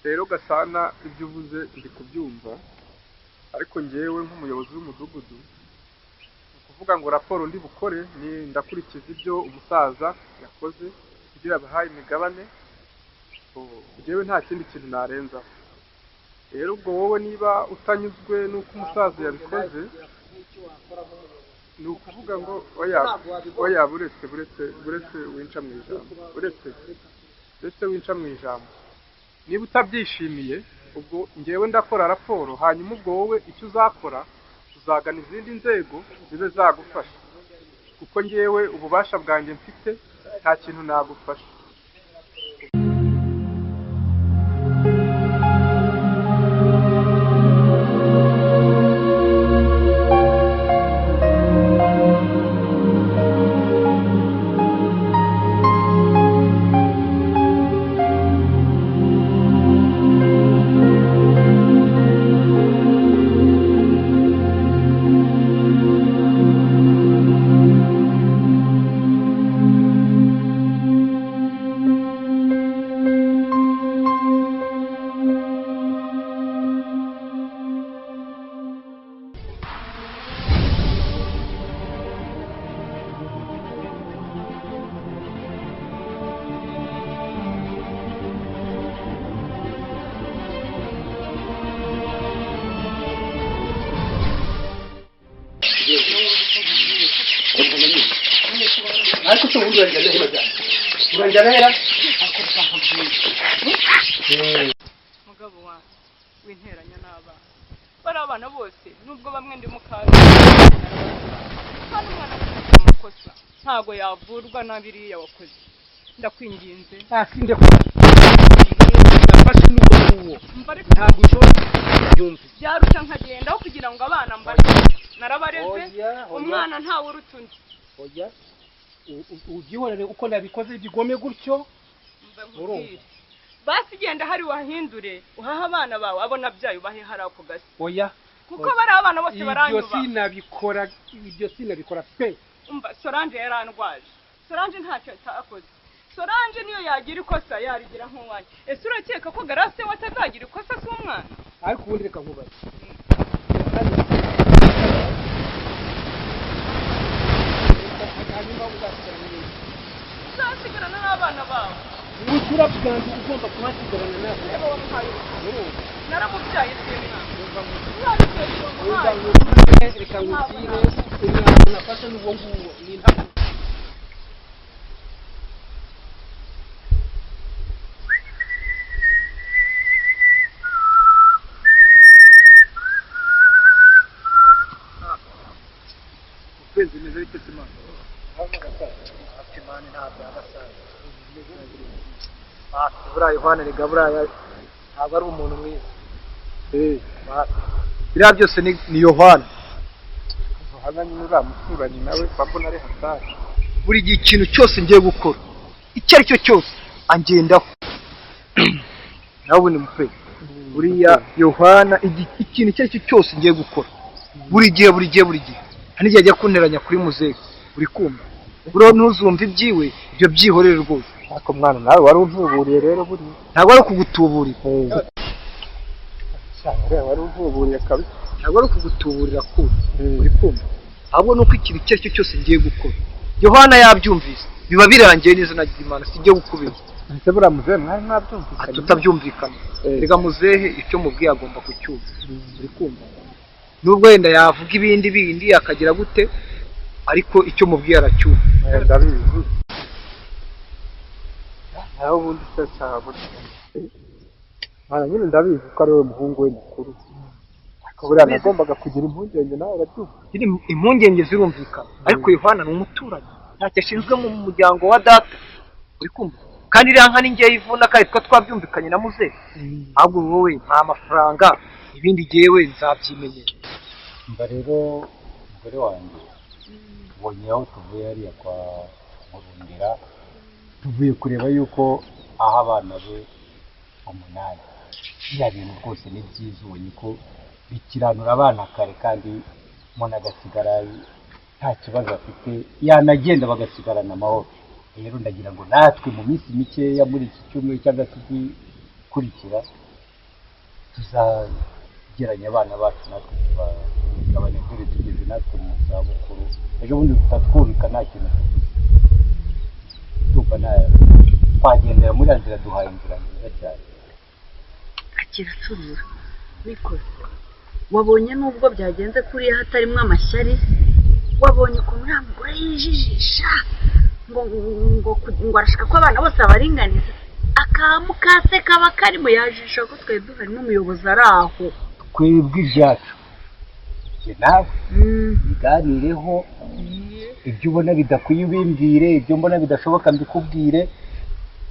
Rero Gasana, ibyo uvuze ndi kubyumva, ariko ngewe nk'umuyobozi w'umudugudu, ni ukuvuga ngo raporo ndi bukore ni ndakurikiza ibyo umusaza yakoze, ibyo yabahaye imigabane. Ngewe nta kindi kintu narenzaho. Rero ubwo wowe niba utanyuzwe n'uko umusaza yabikoze, ni ukuvuga ngo oya, oya, buretse, buretse, buretse winca mu ijambo, buretse, buretse winca mu ijambo. Niba utabyishimiye, ubwo ngewe ndakora raporo, hanyuma ubwo wowe icyo uzakora, uzagana izindi nzego zibe zagufasha, kuko ngewe ububasha bwanjye mfite nta kintu nagufasha. Ariko se ubundi urangira hera bya? Urangira hera? Mugabo wanjye w'interanya n'abana, bari abana bose nubwo bamwe ndi mukazi, kandi umwana afite amakosa ntago yavurwa na biriya wakoze, ndakwinginze. Sinde nafashe n'uwo nguwo. Mba ariko Ntabwo ushobora kubyumva. Byaruta nkagenda aho kugira ngo abana mbare narabareze. Oya, oya. Umwana ntawe uruta undi. Oya, ubyihorere uko nabikoze bigome gutyo. Mba nkubwire, basi genda hari wahindure uhahe abana bawe, abo nabyaye ubahe hari ako gasi. Oya. Kuko bari abana bose Ibyo baranyuba. sinabikora, ibyo sinabikora pe. Umva, Solange yarandwaje. Solange ntacyo atakoze. Solange niyo yagira ikosa yarigira nk'uwanjye. Ese urakeka ko Garase we atazagira ikosa? Si umwana? Ariko ubundi reka nkubaze. Hanyuma uzasigarana n'iki? Uzasigarana n'abana bawe. Ubusura bwanjye ugomba kuhasigarana nawe. Reba, wamuhaye Urumva? Naramubyaye, si umwana. Urumva nkubwire, reka nkubwire, umwanzuro nafashe n'uwo nguwo ni ntabwo. Ukwezi bimeze bite se mama? Hafi mani ntabwo yagasaza. Hafi buriya Yohana rega buriya ntabwo ari umuntu mwiza. Hafi. Biriya byose ni Yohana. Yohana nyine uriya muturanyi nawe mbona ari hatari. Buri gihe ikintu cyose ngiye gukora icyo ari cyo cyose angendaho. Nawe ubundi mupe buriya Yohana ikintu icyo ari cyo cyose ngiye gukora buri gihe buri gihe buri gihe hari n'igihe ajya kunteranya kuri muzehe, uri kumva? Buriya ntuzumve ibyiwe, ibyo byihorere rwose. Ariko mwana nawe wari untuburiye rero buriya. Ntabwo ari ukugutuburira. Cyane rero wari untuburiye kabisa. Ntabwo ari ukugutuburira kumva, uri kumva? Ahubwo ni uko ikintu icyo ari cyo cyose ngiye gukora Yohana yabyumvise biba birangiye n'izina ry'Imana, sijye gukubita. Ese buriya muzehe mwari mwabyumvikanye? Tutabyumvikana reka, muzehe icyo mubwiye agomba kucyumva, uri kumva? Nubwo wenda yavuga ibindi bindi akagira gute, ariko icyo mubwiye aracyumva. Ndabizi. Nawe ubundi se cyabura mwana nyine, ndabizi ko ari we muhungu we mukuru, ariko buriya nagombaga kugira impungenge, nawe urabyumva. Nyine impungenge zirumvikana, ariko Yohana ni umuturanyi, ntacyo ashinzwe mu muryango wa data, uri kumva? Kandi iriya nka ni ngewe ivuna, kandi twa twabyumvikanye na muzehe. Ahubwo wowe nta mafaranga, ibindi jyewe nzabyimenyera. Mba rero umugore wanjye, ubonye aho tuvuye hariya kwa Murundira, tuvuye kureba yuko aho abana be 8, biriya bintu rwose ni byiza, ubonye ko bikiranura abana kare kandi umuntu agasigara nta kibazo afite, yanagenda bagasigarana amahoro. Rero ndagira ngo natwe mu minsi mikeya muri iki cyumweru cyangwa se igikurikira tuzageranya abana bacu natwe tubagabanya, dore tugeze natwe mu zabukuru, ejo bundi tutatwubika nta kintu tuvuze. Ndumva twagendera muri ya nzira, duhaye inzira nziza cyane. Akiracurura bikoze, wabonye nubwo byagenze kuriya hatarimo amashyari, wabonye ukuntu uriya mugore yijijisha ngo ngo ngo arashaka ko abana bose abaringaniza, akamukase kaba karimo yajijisha ko twari duhari n'umuyobozi ari aho. Twebwe ibyacu njye nawe biganireho, ibyo ubona bidakwiye ubimbwire, ibyo mbona bidashoboka mbikubwire,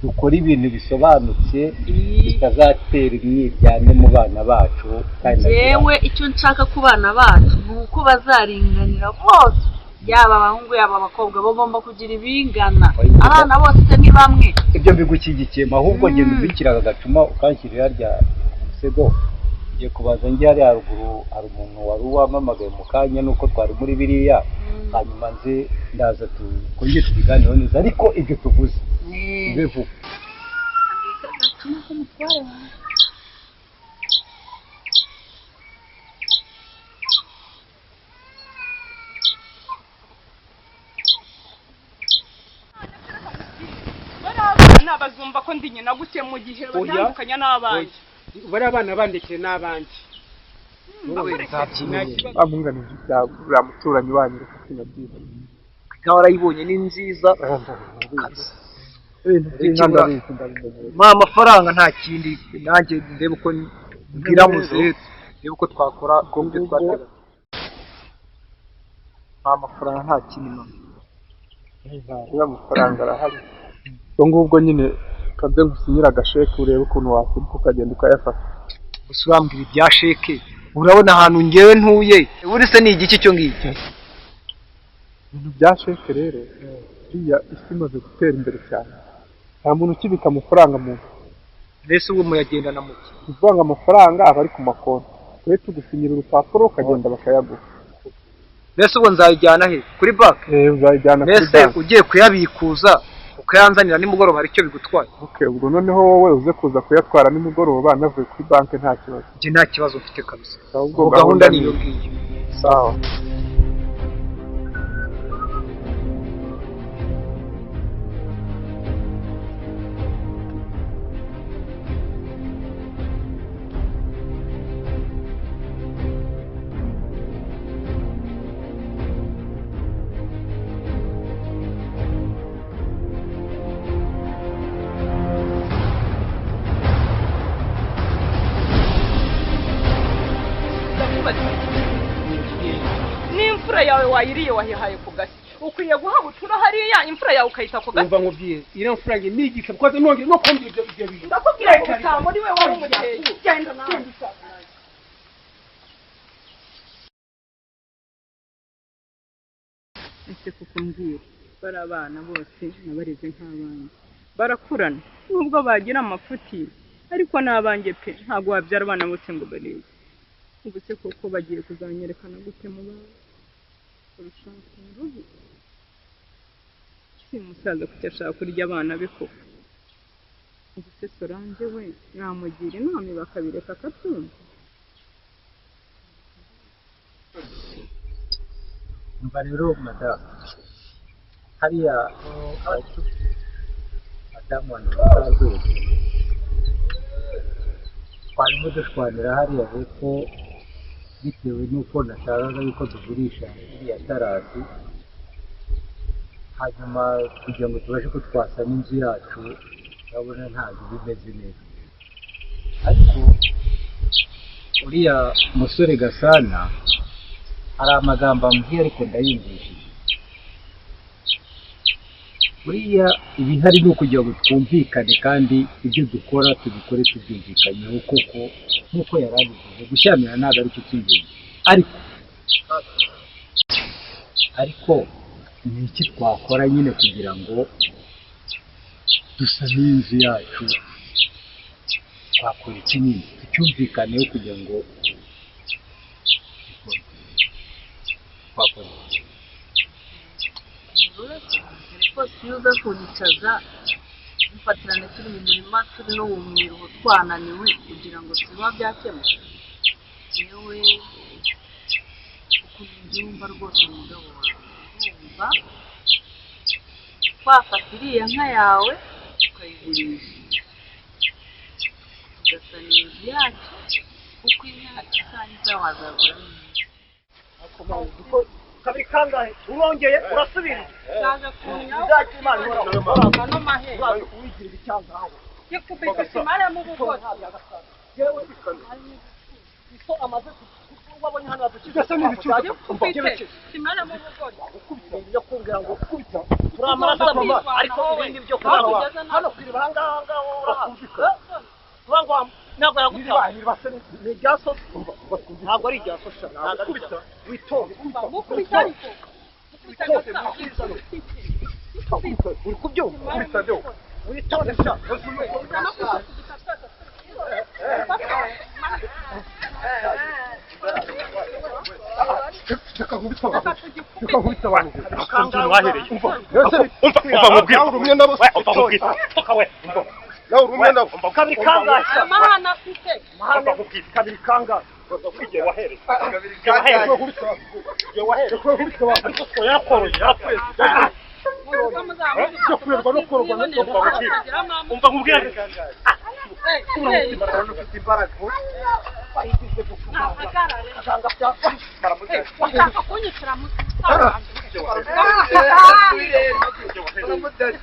dukore ibintu bisobanutse bitazatera imyiryane mu bana bacu kandi Yewe, icyo nshaka ku bana bacu ni uko bazaringanira bose, yaba abahungu yaba abakobwa, bagomba kugira ibingana, abana bose ni bamwe. Ibyo mbigushyigikiye, ahubwo genda ubikira aka gacuma ukanshyirira rya musego, ngiye kubaza njye hariya haruguru hari umuntu wari wampamagaye mu kanya nuko twari muri biriya, hanyuma nze ndaza twongere tubiganireho neza, ariko ibyo tuvuze bibe vuba. Agacuma k'umutware wawe. Bari abana bazumva ko ndi nyina gute mu gihe batandukanya n'abanjye? Bariya bana bandekere n'abanjye. Wa mwunganizi bya uriya muturanyi wanyu, reka sinabyibagiwe. Inka warayibonye ni nziza kabisa. Ibintu by'inka ndabizi, ndabimenyereye. Ma amafaranga nta kindi, nanjye ndebe uko mbwira muzehe, ndebe uko twakora ibyo twateganya. Ma amafaranga nta kindi mama. Ntariba amafaranga arahari. Ubwo ngubwo nyine kaze ngusinyire agasheke urebe ukuntu wakwibuka ukagenda ukayafata. Gusa urambwira ibya sheke, urabona ahantu ngewe ntuye buri se ni igiki icyo ngicyo? Ibintu bya sheke rero, iriya isi imaze gutera imbere cyane, nta muntu ukibika amafaranga mu nzu. Mbese ubu muyagendana muke? Ni ukuvuga ngo amafaranga aba ari ku makonti, twe tugusinyira urupapuro ukagenda bakayaguha. Mbese ubu nzayijyana he? Kuri banki? Uzayijyana kuri Mbese banki. ugiye kuyabikuza ukayanzanira nimugoroba hari icyo bigutwaye? Okay, ubwo noneho wowe uze kuza kuyatwara nimugoroba navuye kuri banki nta kibazo. Njye nta kibazo mfite kabisa. Ahubwo Ubwo gahunda ni iyo ngiyo. Sawa. N'imfura yawe wayiriye wahihaye ku gasi, ukwiye guha bucura hariya imfura yawe ukayita ku gasi. Umva nkubwiye, iriya mfura yanjye nigisha kwanza nongeye no kumbwira ibyo bintu. Ndakubwira ngo utama uri we wari umuteye, genda nawe. Ese kuko mbwira, bari abana bose nabareze nk'abanjye, barakurana nubwo bagira amafuti, ariko ni abanjye pe. Ntabwo wabyara abana bose ngo barebe. Ubu se koko bagiye kuzanyerekana gute mu bana? Urushaka ni rubi. Si umusaza kuki ashaka kurya abana be koko? Ubu se Solange we namugira inama bakabireka akabyumva? Umva rero madamu, hariya madamu wanjye Mukarwego, twarimo dushwanira hariya hepfo bitewe n'uko nashakaga yuko tugurisha iriya tarasi, hanyuma kugira ngo tubashe ko twasana inzu yacu, urabona ntabwo bimeze neza. Ariko uriya musore Gasana hari amagambo ambwiye ariko ndayumvishije. Buriya ibihari ni ukugira ngo twumvikane kandi ibyo dukora tubikore tubyumvikanyeho koko, nk'uko yari abivuze, gushyamirana ntabwo ari cyo cy'ingenzi. Ariko ni iki twakora nyine kugira ngo dusane inzu yacu? Twakora iki nyine tucyumvikaneho kugira ngo bikorwe? Twakora iki? Rwose iyo uza kunyicaza dufatirane turi mu murima, turi no mu miruho twananiwe, kugira ngo tuba byakemuka. Yewe, ukuntu mbyumva rwose umugabo wawe, ndumva twafata iriya nka yawe tukayigurisha, tugasana inzu yacu, kuko inka isaha n'isaha wazaguramo indi. Kabiri kangahe urongeye urasubira? Ndaza kunyaho. Uzajya Imana ihoraho. Ano mahe. Uraza kuwigirira icyangaho. Gikubita kimara mu bugori. Iso amaze wabonye hano yadukiza. Gikubite kimara mu bugori. Ibintu byo kumbwira ngo kubita turi amaraso mama, ariko ibindi byo kubaho hano kwiriba aha ngaha ngaho urahazi. Kuba ngo ntabwo yagutaba ni irya so, ntabwo ari irya so sha, ntabwo ari irya witonde. Mukubita ariko. Mukubita gasa. Uri kubyumva? Witonde sha. Reka nkubite abantu. Reka nkubite abantu. Wahereye. Umva, umva, umva nkubwire. Nawe uri umwe nabo. We, umva nkubwire. Toka we. Umva. Nawe uri umwe nabo. Kabiri kangahe sha? Amahane afite. Umva nkubwire. Kabiri kangahe? Igihe wahereye. Igihe wahereye. Igihe wahereye. Ariko so yarakoroye, yarakweze. Muzi ko muzamubika. Byo kuberwa no kororwa no Umva nkubwire. Umva nkubwire. Ufite imbaraga wayigize Ntahagarare. Baramutera. Ushaka kunyicira musaza wanjye. Baramutera.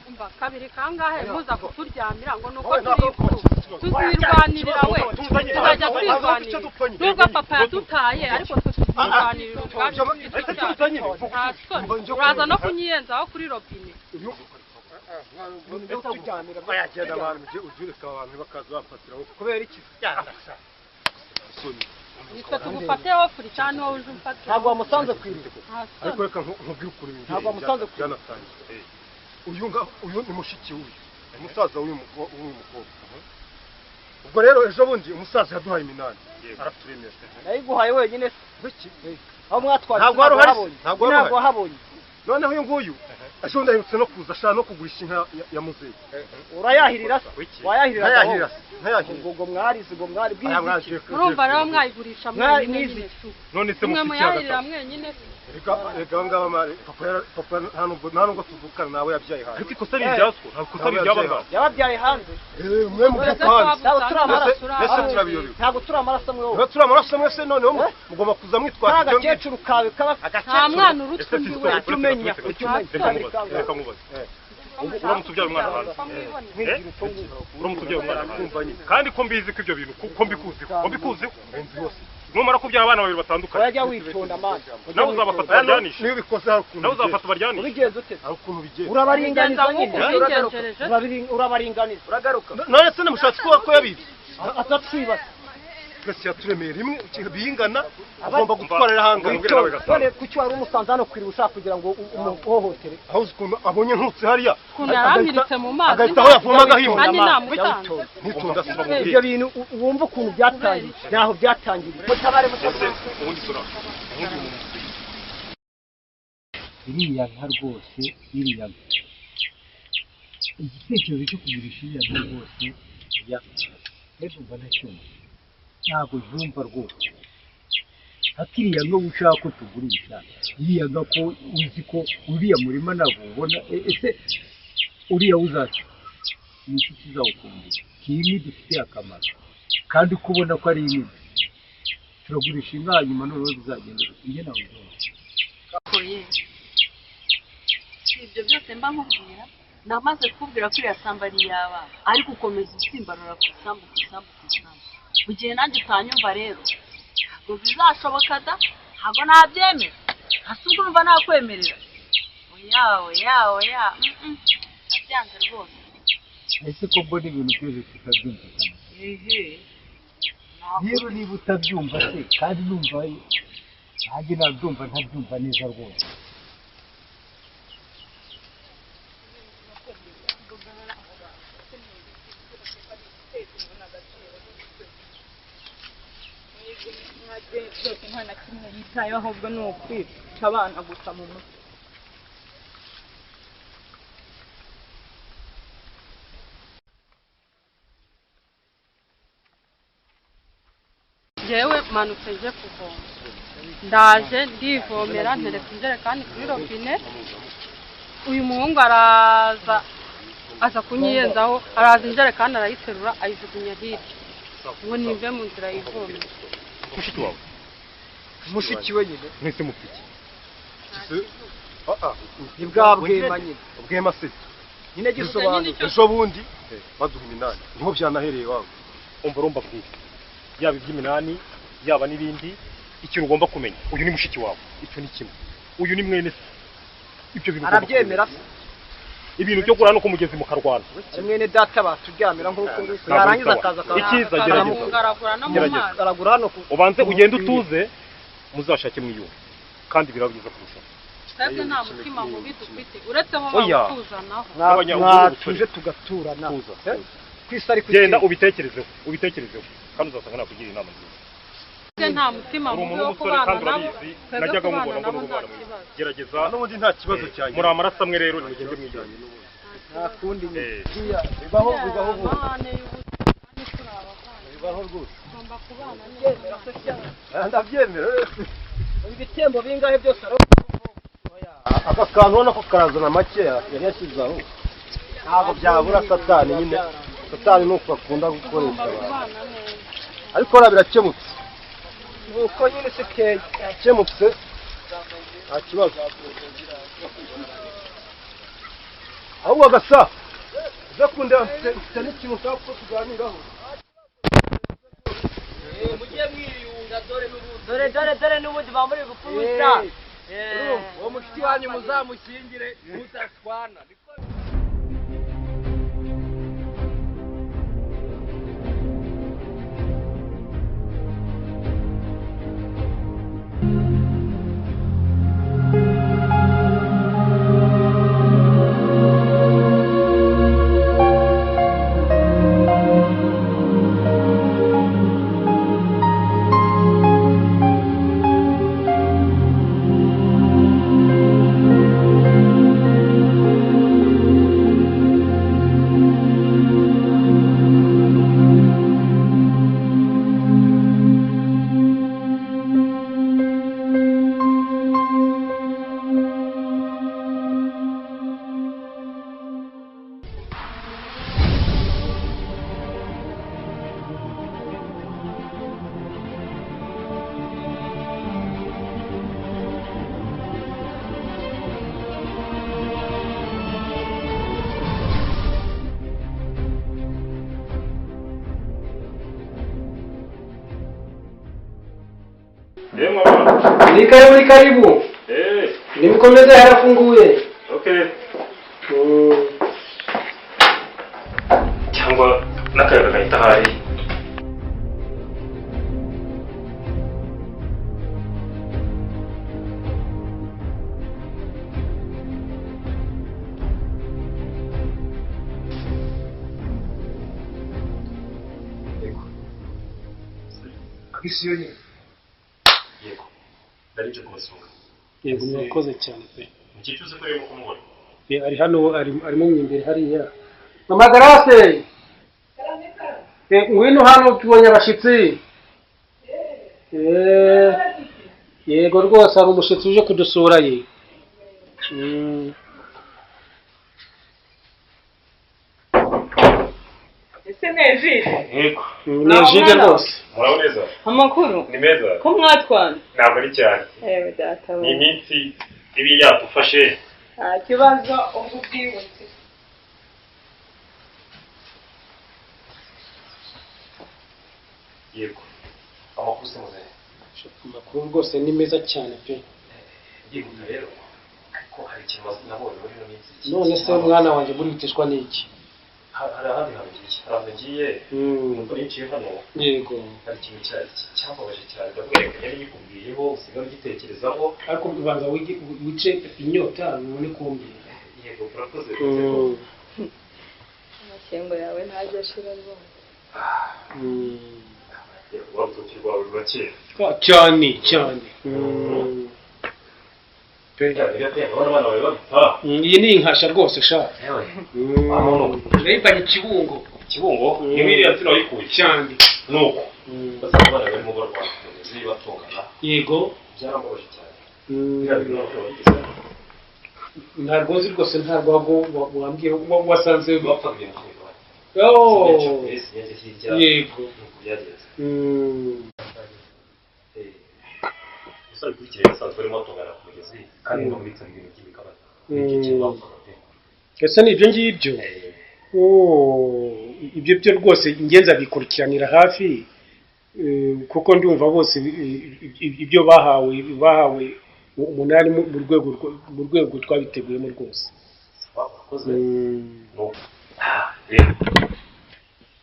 Umva kabiri kangahe muza kuturyamira ngo nuko turi imfubyi tuzirwanirira we, tuzajya twirwanirira nubwo papa yadutaye, ariko twe tuzirwanirira ubwacu ku giti cyacu. Nta soni uraza no kunyiyenzaho kuri robine. Bayagenda abantu ujye ureka abantu bakaza bafatiraho kubera iki? Nitwe tugufateho furi cyane, wowe uje umfatira. Ntabwo wamusanze ku iriba. Nta Ariko soni. reka nkubwire ukuntu ibintu Ntabwo wamusanze ku iriba. byanatangiye. Uyu nga uyu ni mushiki w'uyu umusaza w'uyu mukobwa. Ubwo rero ejo bundi umusaza yaduhaye iminani araturemera. Nayiguhaye wenyine se? Biki? Aho mwatwaye? Ntabwo wari uhari se? Ntabwo wari Ntabwo uhari. wahabonye. Noneho uyu nguyu ejo bundi aherutse no kuza ashaka no kugurisha inka ya muzehe. Urayahirira se? Wayahirira? Ntayahirira se, ntayahirira. Ngo mwarize, ngo mwari Aya bwize. mwaje- Murumva rero mwayigurisha mwenyine nyine tu. None se Mwe mufite muyahirira hagati? mwenyine se? Reka aba ngaba mari papa nta nubwo tuvukana nawe yabyaye hanze. Ariko ikosa ni irya so, ntabwo ikosa ari iry'aba ngaba. Yababyaye hanze. Mwe muvuka hanze. Ntabwo turi amaraso. Mbese turabiyobewe? Ntabwo turi amaraso amwe wowe. Niba turi amaraso mwese, noneho mugomba kuza mwitwaje Nta ibyo ngibyo. gakecuru kawe kaba Nta mwana uruta undi we. Ujye umenya, ujye umenya. Reka nkubaze. Ubu uramutse ubyaye umwana hanze, eh? Uramutse ubyaye umwana hanze, kandi ko mbizi ko ibyo bintu ko mbikuziho, ko mbikuziho, numara kubyara abana babiri batandukanye, Urajya witonda mani. nawe uzabafata baryanishe. Niba ubikoze hari ukuntu Nawe uzabafata bigenza. baryanishe. Ubigenza ute? Hari ukuntu bigenza. Urabaringaniza nyine. Ubigenza nk'uko ubigenjereje. Urabaringaniza. Uragaruka. None se namushatse kuba ko yabibye? Atatwibasa. Twese yaturemeye rimwe bingana, agomba gutwarira ahangana. None kuki wari umusanze hano kwiriba ushaka kugira ngo umuhohotere? Aho uzi ukuntu abonye ntutse hariya, Ukuntu yarampiritse mu mazi. agahita aho yavoma agahimura. Kandi namusanze. Ntitonda se. Ibyo bintu wumva ukuntu byatangiye, ntaho byatangiriye. Mutabare, mutabare. Ubundi sora ubundi umuntu Iriya nka rwose, iriya nka, igitekerezo cyo kugurisha iriya nka rwose ya mbese umva ntacyumva, ntabwo byumva rwose. Ariko iriya nka ushaka ko tugurisha iriya nka, ko uzi ko uriya murima ntabwo ubona, ese uriya uzaca ni iki kizawukundira? Iyi dufitiye akamaro kandi ko ubona ko ari inini, turagurisha inka hanyuma noneho bizagenda gute? Njye ntabwo byumva. Oye. Si ibyo byose mba nkubwira, namaze kukubwira ko iriya sambu ari iy'abana, ariko ukomeza utsimbarara ku isambu, ku isambu, ku isambu. Mu gihe nanjye utanyumva rero, ntabwo bizashoboka da, ntabwo nabyemera. Hasi ubwo urumva nakwemerera. Oya, oya, oya, Nabyanze rwose. Ese ko mbona ibintu byose tutabyumvikana? Ehe. Rero niba utabyumva se, kandi numva nanjye nabyumva ntabyumva neza rwose. Byose nta na kimwe yitayeho, ahubwo ni ukwica abana gusa mu mutwe. Njyewe manutse nje kuvoma, ndaje ndivomera, ntereka injerekani kuri robine. Uyu muhungu araza aza kunyiyenzaho, araza injerekani arayiterura ayijugunya hirya ngo nimve mu nzira yivomera. Mushiki wawe? Mushiki we nyine. Mwese mufite Ni bwa bwema nyine. Bwema se? Nyine gisobanura. Ejo bundi baduha iminani, niho byanahereye iwabo. Umva, urumva bwite, yaba iby'iminani, yaba n'ibindi, ikintu ugomba kumenya, uyu ni mushiki wawe, icyo ni kimwe, uyu ni mwene se, ibyo bintu ugomba Arabyemera kumenya. Ibintu byo kurara no ku mugezi mukarwana. Ari mwene data baturyamira nk'uko nguko, Ntabwo yarangiza bisaba. akaza Icyiza, gerageza. Kugaragura no mu Gerageza. mazi. Aragura hano ku Ubanze ugende utuze, muzashake mwiyunge kandi biraba byiza kurushaho. Twebwe nta mutima mubi dufite uretse bo Oya. bawutuzanaho. Gabanya Mwatuje tugaturana. Tuza. Ku isi ari ku Genda ubitekerezeho, ubitekerezeho, kandi uzasanga nakugira inama nziza. Nta mutima Uri mubi umuntu wo w'umusore kubana kandi nabo. urabizi, Twebwe najyaga kubana mubona nabo mbona nta umwana mwiza. kibazo. Gerageza. N'ubundi nta kibazo cyanjye. Muri amaraso amwe rero nimugende mwijyanye. Nta kundi nyine. Eh. Bibaho, bibaho ubu. Amahane y'ubusa kandi turi abavandimwe. Bibaho rwose. Tugomba kubana neza. Ndabyemera. Ibitembo bingahe byose Aka kantu ubona ko karazana makeya yari yashyize aho. Ntabwo byabura satani nyine. Satani ni uko akunda gukoresha Tugomba abantu. kubana neza. Ariko hariya birakemutse. Nuko nyine si keya. Birakemutse. Nta kibazo. Ahubwo gasa. Uze kundeba mfite n'ikintu nshaka ko tuganiraho. Mujye mwiyunga dore n'ubundi. Dore dore dore n'ubundi ba muri gupfa. Uwo mushiki wanyu muzamushyingire mudashwana. Yemwe abana. Ni karibu, ni karibu. Eh, Nimukomeze harafunguye. okay. Cyangwa n'akayaga gahita ahari. Kabisi yonyine. Yego. Nari nje kubasura. Yego murakoze cyane pe. Mukecuru uzi ko arimo kumubona. Ari hano arimo mu imbere hariya. Mama Grace. Ngwino hano tubonye abashyitsi. Yego rwose hari umushyitsi uje kudusura ye. Ese ni Ejide? Yego. Ni Ejide rwose. Muraho neza. Amakuru? Ni meza. Ko mwatwana? Ntabwo ari cyane. Ewe data we. Ni iminsi ibi yadufashe. Nta kibazo ubwo ubwibutse. Yego. Amakuru se muzehe? Amakuru rwose ni meza cyane pe. Ndihuta rero. Ariko hari ikintu nabonye muri ino minsi. None se mwana wanjye burihutishwa n'iki? Hari ahandi hantu ngiye. Hari ahantu ngiye. Nuko niciye hano. Yego. Hari ikintu cyambabaje cyane. Ndavuga reka yari yikubwiyeho usigara ugitekerezaho. Ariko ubanza wice inyota ubone kumbwira. Yego urakoze. Amashyengo yawe ntajya ashira rwose. Urutoki rwawe rurakera. Cyane cyane. Iyi ni inkasha rwose sha. Nayivanye Kibungo. Kibungo? Ni iriya nsina wayikuye? Cyane. Nuko. Basanga abana barimo barwana ku mugezi batongana. Yego. Byarambabaje cyane. Biriya bintu ntabwo wabigezeho. Ntabwo nzi rwose ntabwo wambwiye wasanze bapfaga ibintu by'imigabane. Oh. Yego. Nuko byagenze. Gusa bikurikira basanzwe barimo batongana ku mugezi kandi ngo bitsaga ibintu by'imigabane. Ese ni ibyo ngibyo? Ibyo byo rwose ingenzi abikurikiranira hafi kuko ndumva bose ibyo bahawe umunani mu rwego twabiteguyemo rwose.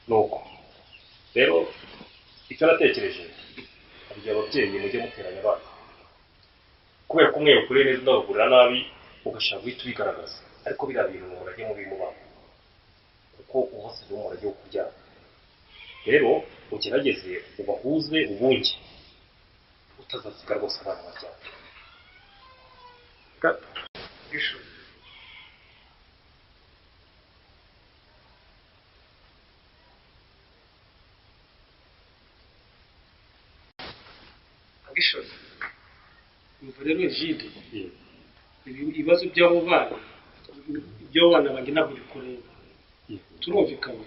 Nuko rero icyo natekereje hari igihe ababyeyi mujye muteranya abana kubera ko umwe ukuriye neza undi agakura nabi ugashaka guhita ubigaragaza ariko biriya bintu umurage mubi mu bana kuko umunsi ni umurage wo kubyara rero ugerageze ubahuze ubunge Utazasiga rwose abana baryamye. Umva rero Egide, ibibazo by'abo bana by'abo bana banjye ntabwo bikureba, turumvikana.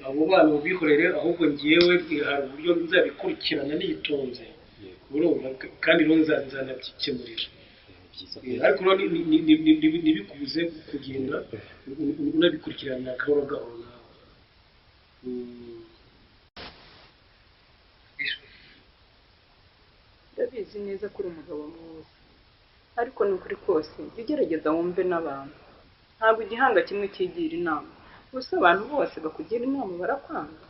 Abo bana ubihorere, ahubwo ngewe hari uburyo nzabikurikirana nitonze, urumva, kandi rero nzanabyikemurira. Ariko rero ntibikubuze kugenda unabikurikirana gahoro gahoro nawe. Ndabizi neza ko uri umugabo mwiza, ariko ni ukuri kose jya ugerageza wumve n'abantu. Ntabwo igihanga kimwe cyigira inama, gusa abantu bose bakugira inama barakwanga.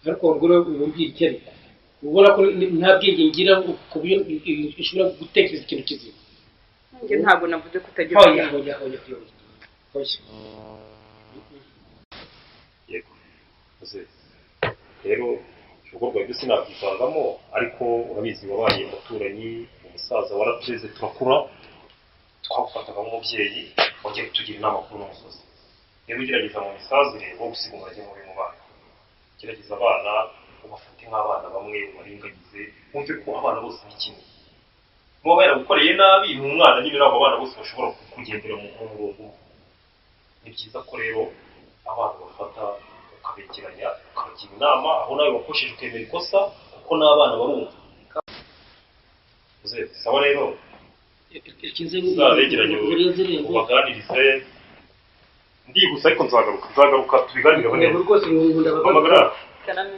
Ariko abagore bumvira iki? Ariko ubona ko nta bwenge ngira ku buryo ushobora gutekereza ikintu kizima. Njye ntabwo navuze ko utagira Hoya hoya hoya hoya hoya. Yego rero urugo rwawe byo sinabyivangamo, ariko urabizi wabaye umuturanyi, umusaza waratureze turakura, twagufataga nk'umubyeyi wagiye kutugira inama kuri uno musozi. Rero ugerageza mu misazire wo gusiga umurage mubi mu bana, gerageza abana ubafate nk'abana bamwe, ubaringanize, wumve ko abana bose ni kimwe. Nuba yaragukoreye nabi ni umwana nyine, ntabwo abana bose bashobora kugendera mu murongo umwe. Ni byiza ko rero abana bafata ukabegeranya, ukabagira inama, aho nawe wakosheje ukemera ikosa, kuko n'abana barumva. Sawa rero uzabegeranye ubaganirize. Ndihuse ariko nzagaruka tubiganireho neza. Mama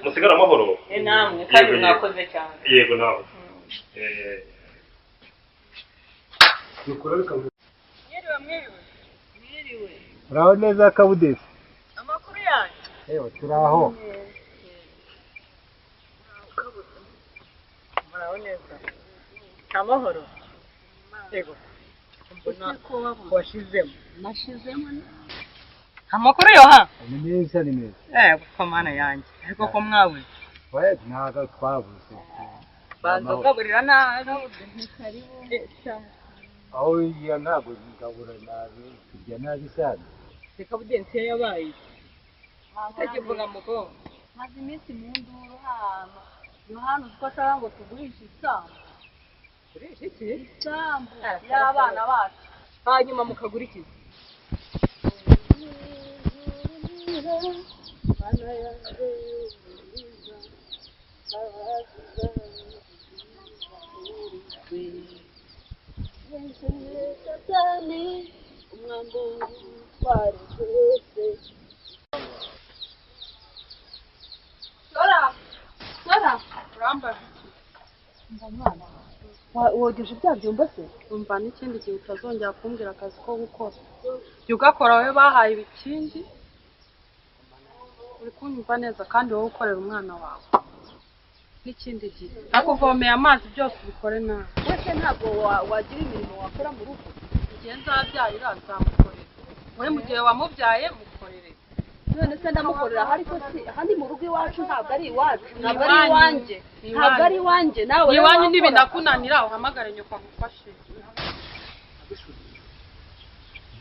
musigare amahoro. Namwe kandi mwakoze cyane. Yego nawe. Mwiriwe mwiriwe. Mwiriwe. Uraho neza Kabudesi? Amakuru yanyu? Ewe turaho. Muraho neza. Amahoro. Yego. Mbona washizemo. Nashizemo. Amakuru yoha? Ni meza ni meza. Ko mana yanjye. Ariko ko mwabuze. We ntago twabuze. Banza ugaburira nabi. Karibu. Aho iya ntabwo ngabura nabi, turya nabi cyane. Reka Budensi yabaye. Utakivuga mugo. Maze iminsi mu nduru hano. Yohana uzi ko ashaka ngo tugurishe isambu. Tugurishe iki? Isambu y'abana bacu. Hanyuma mukagura iki? Wogeje bya byumba se? Umva n'ikindi gihe utazongera kumbwira akazi ko gukora. Jya ugakora wowe bahaye ibikingi, uri kunyumva neza, kandi wowe ukorera umwana wawe. N'ikindi gihe nakuvomeye amazi byose ubikore nawe. Wese ntabwo wagira imirimo wakora mu rugo. Igihe nzabyarira nzamukorera. Wowe mu gihe wamubyaye mukorere. None se ndamukorera ariko si ahandi mu rugo iwacu ntabwo ari iwacu, ntabwo ari iwanjye, ntabwo ari iwanjye nawe. Iwanyu nibinakunanira uhamagare nyoko agufashe.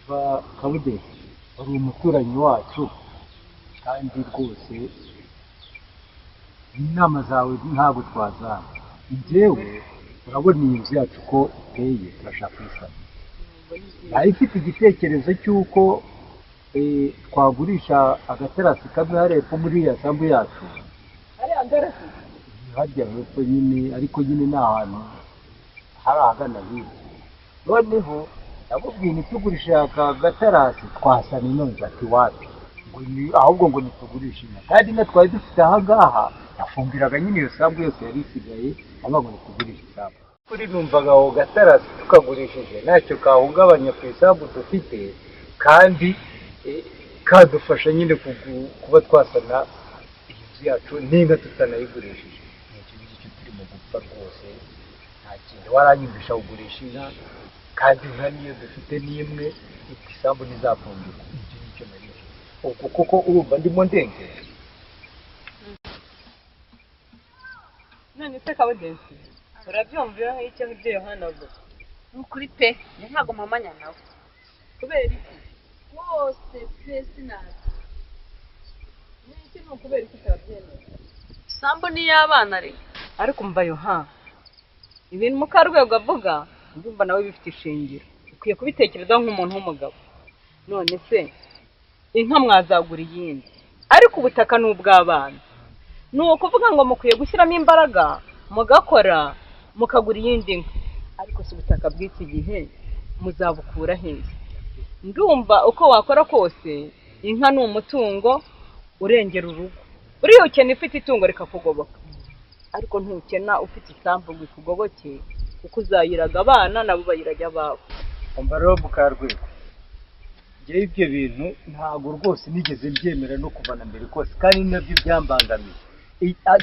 Va Kabudesi, wari umuturanyi wacu kandi rwose inama zawe ntabwo twazanga. Njyewe urabona iyi nzu yacu ko iteye, turashaka kuyisana. Nari mfite igitekerezo cy'uko twagurisha agaterasi kamwe hariya hepfo muri iriya sambu yacu, harya hepfo nyine, ariko nyine ni ahantu hari ahagana hirya. Noneho ndamubwiye ntitugurishe aka gaterasi twasana ino nzu, ati wapi, ahubwo ngo nitugurishe inka, kandi inka twari dufite aha ngaha yafumbiraga nyine iyo sambu yose yari isigaye, avuga ngo nitugurishe isambu. Kuri numvaga aho gaterasi tukagurishije ntacyo kahungabanya ku isambu dufite, kandi kadufasha nyine kuba twasana iyi nzu yacu n'inka tutanayigurishije. Ni icyo ngicyo turimo gupfa rwose, nta kintu waranyumvisha kugurisha inka, kandi inka niyo dufite n'imwe, isambu ntizafumbirwa. Icyo ngicyo nari mfite. Ubwo koko urumva ndimo ndengera. None se Kabudensi, urabyumvira nk'icyo ibyo Yohana avuga? Ni ukuri pe, njye ntabwo mpamanya nawe. Kubera iki? Rwose pe sinazi. N'iki ni ukubera iki utabyemera? Isambu ni iy'abana rero. Ariko umva Yohana, ibintu Mukarwego avuga ndumva nawe bifite ishingiro. Ukwiye kubitekerezaho nk'umuntu w'umugabo. None se inka mwazagura iyindi, ariko ubutaka ni ubw'abana. Ni ukuvuga ngo mukwiye gushyiramo imbaraga mugakora mukagura iyindi nka, ariko si ubutaka bw'iki gihe muzabukura hehe? Ndumva uko wakora kose inka ni umutungo urengera urugo. Uriya ukena ufite itungo rikakugoboka, ariko ntukena ufite isambu ngo ikugoboke, kuko uzayiraga abana nabo bayirajya ababo. Umva rero Mukarwego, njyewe ibyo bintu ntabwo rwose nigeze mbyemera no kuva na mbere kose, kandi nabyo byambangamiye.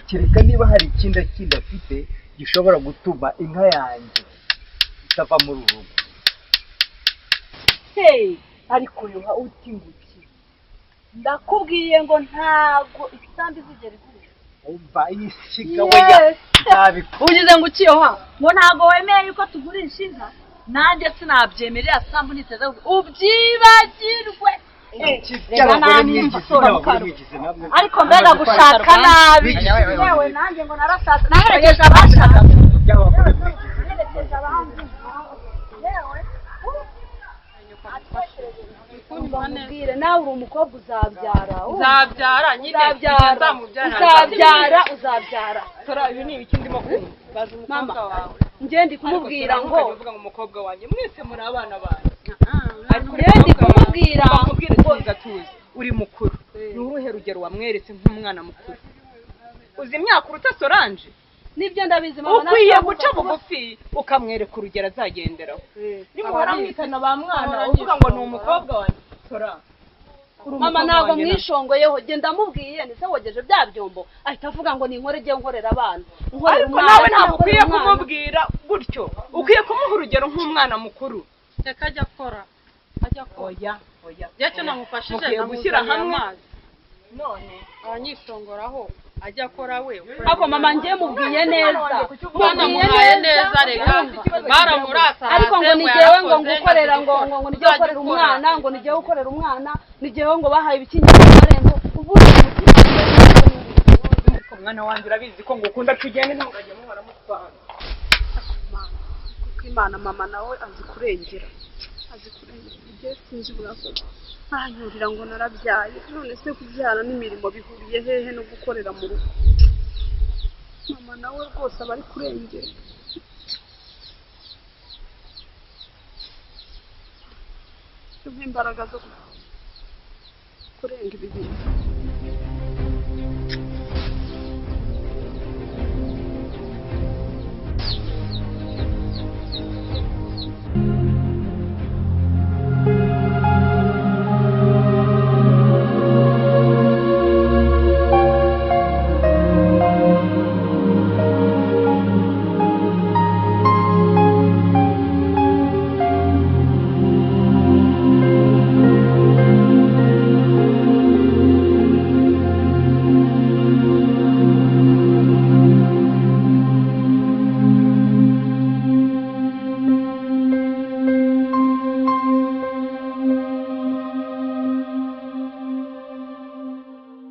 Kereka niba hari ikindi kindi afite gishobora gutuma inka yanjye itava muri uru rugo. Hey, ariko Yoha uti nguki, ndakubwiye ngo ntabwo isambu izigera igurishwa. Umva isiga weya ntabikora. Ugize ngo uki Yoha, ngo ntabwo wemeye yuko tugurisha inka? Nanjye sinabyemerera, sambu niteze ubyibagirwe. Ariko mbega gushaka nabi, yewe nanjye ngo narashatse, naherekeje abashaka, naherekeje abandi, yewe ubwire nawe uri umukobwa uzabyara, uzabyara nyine, uzabyara, uzabyara. Tora ibi ni ibiki ndimo kumva? Baza umukobwa wawe. Njye ndi kumubwira ngo uvuga ngo umukobwa wanjye, mwese muri abana banjye. Ariko ndi kumubwira gatuza uri mukuru, ni uruhe rugero wamweretse nk'umwana mukuru? Uzi imyaka uruta Solange? Nibyo ndabizi mama. Ukwiye guca bugufi ukamwereka urugero azagenderaho. Nimuhora mwitana ba mwana uvuga ngo ni umukobwa wanjye. Tora mama ntabwo mwishongoyeho, genda ndamubwiye ndetse wogeje bya byombo ahita avuga ngo ninkore jye nkorera abana. Ariko nawe ntabwo ukwiye kumubwira gutyo, ukwiye kumuha urugero nk'umwana mukuru. Reka ajya akora, ajya akora. Oya oya, yacyo namufashije mukwiye gushyira hamwe. None abanyishongoraho ajya akora we. Ako mama njye mubwiye neza, banamuhaye neza, reka baramurasa. Ariko ngo ni jewe ngo ngukorera ngo ngo nijye gukorera umwana, ngo nijye gukorera umwana, ni jewe ngo bahaye ibikingira amarembo. Ubundi umwana wanjye urabizi ko ngukunda, tugende ntugajye muhora mutwana. Kuko Imana mama nawe azi kurengera, azi kurengera. Ibyo sinzi burakoze aranyurira ngo narabyaye. None se kubyara n'imirimo bihuriye hehe no gukorera mu rugo? Mama nawe rwose aba ari kurengera. Imbaraga zo kurenga ibi bintu.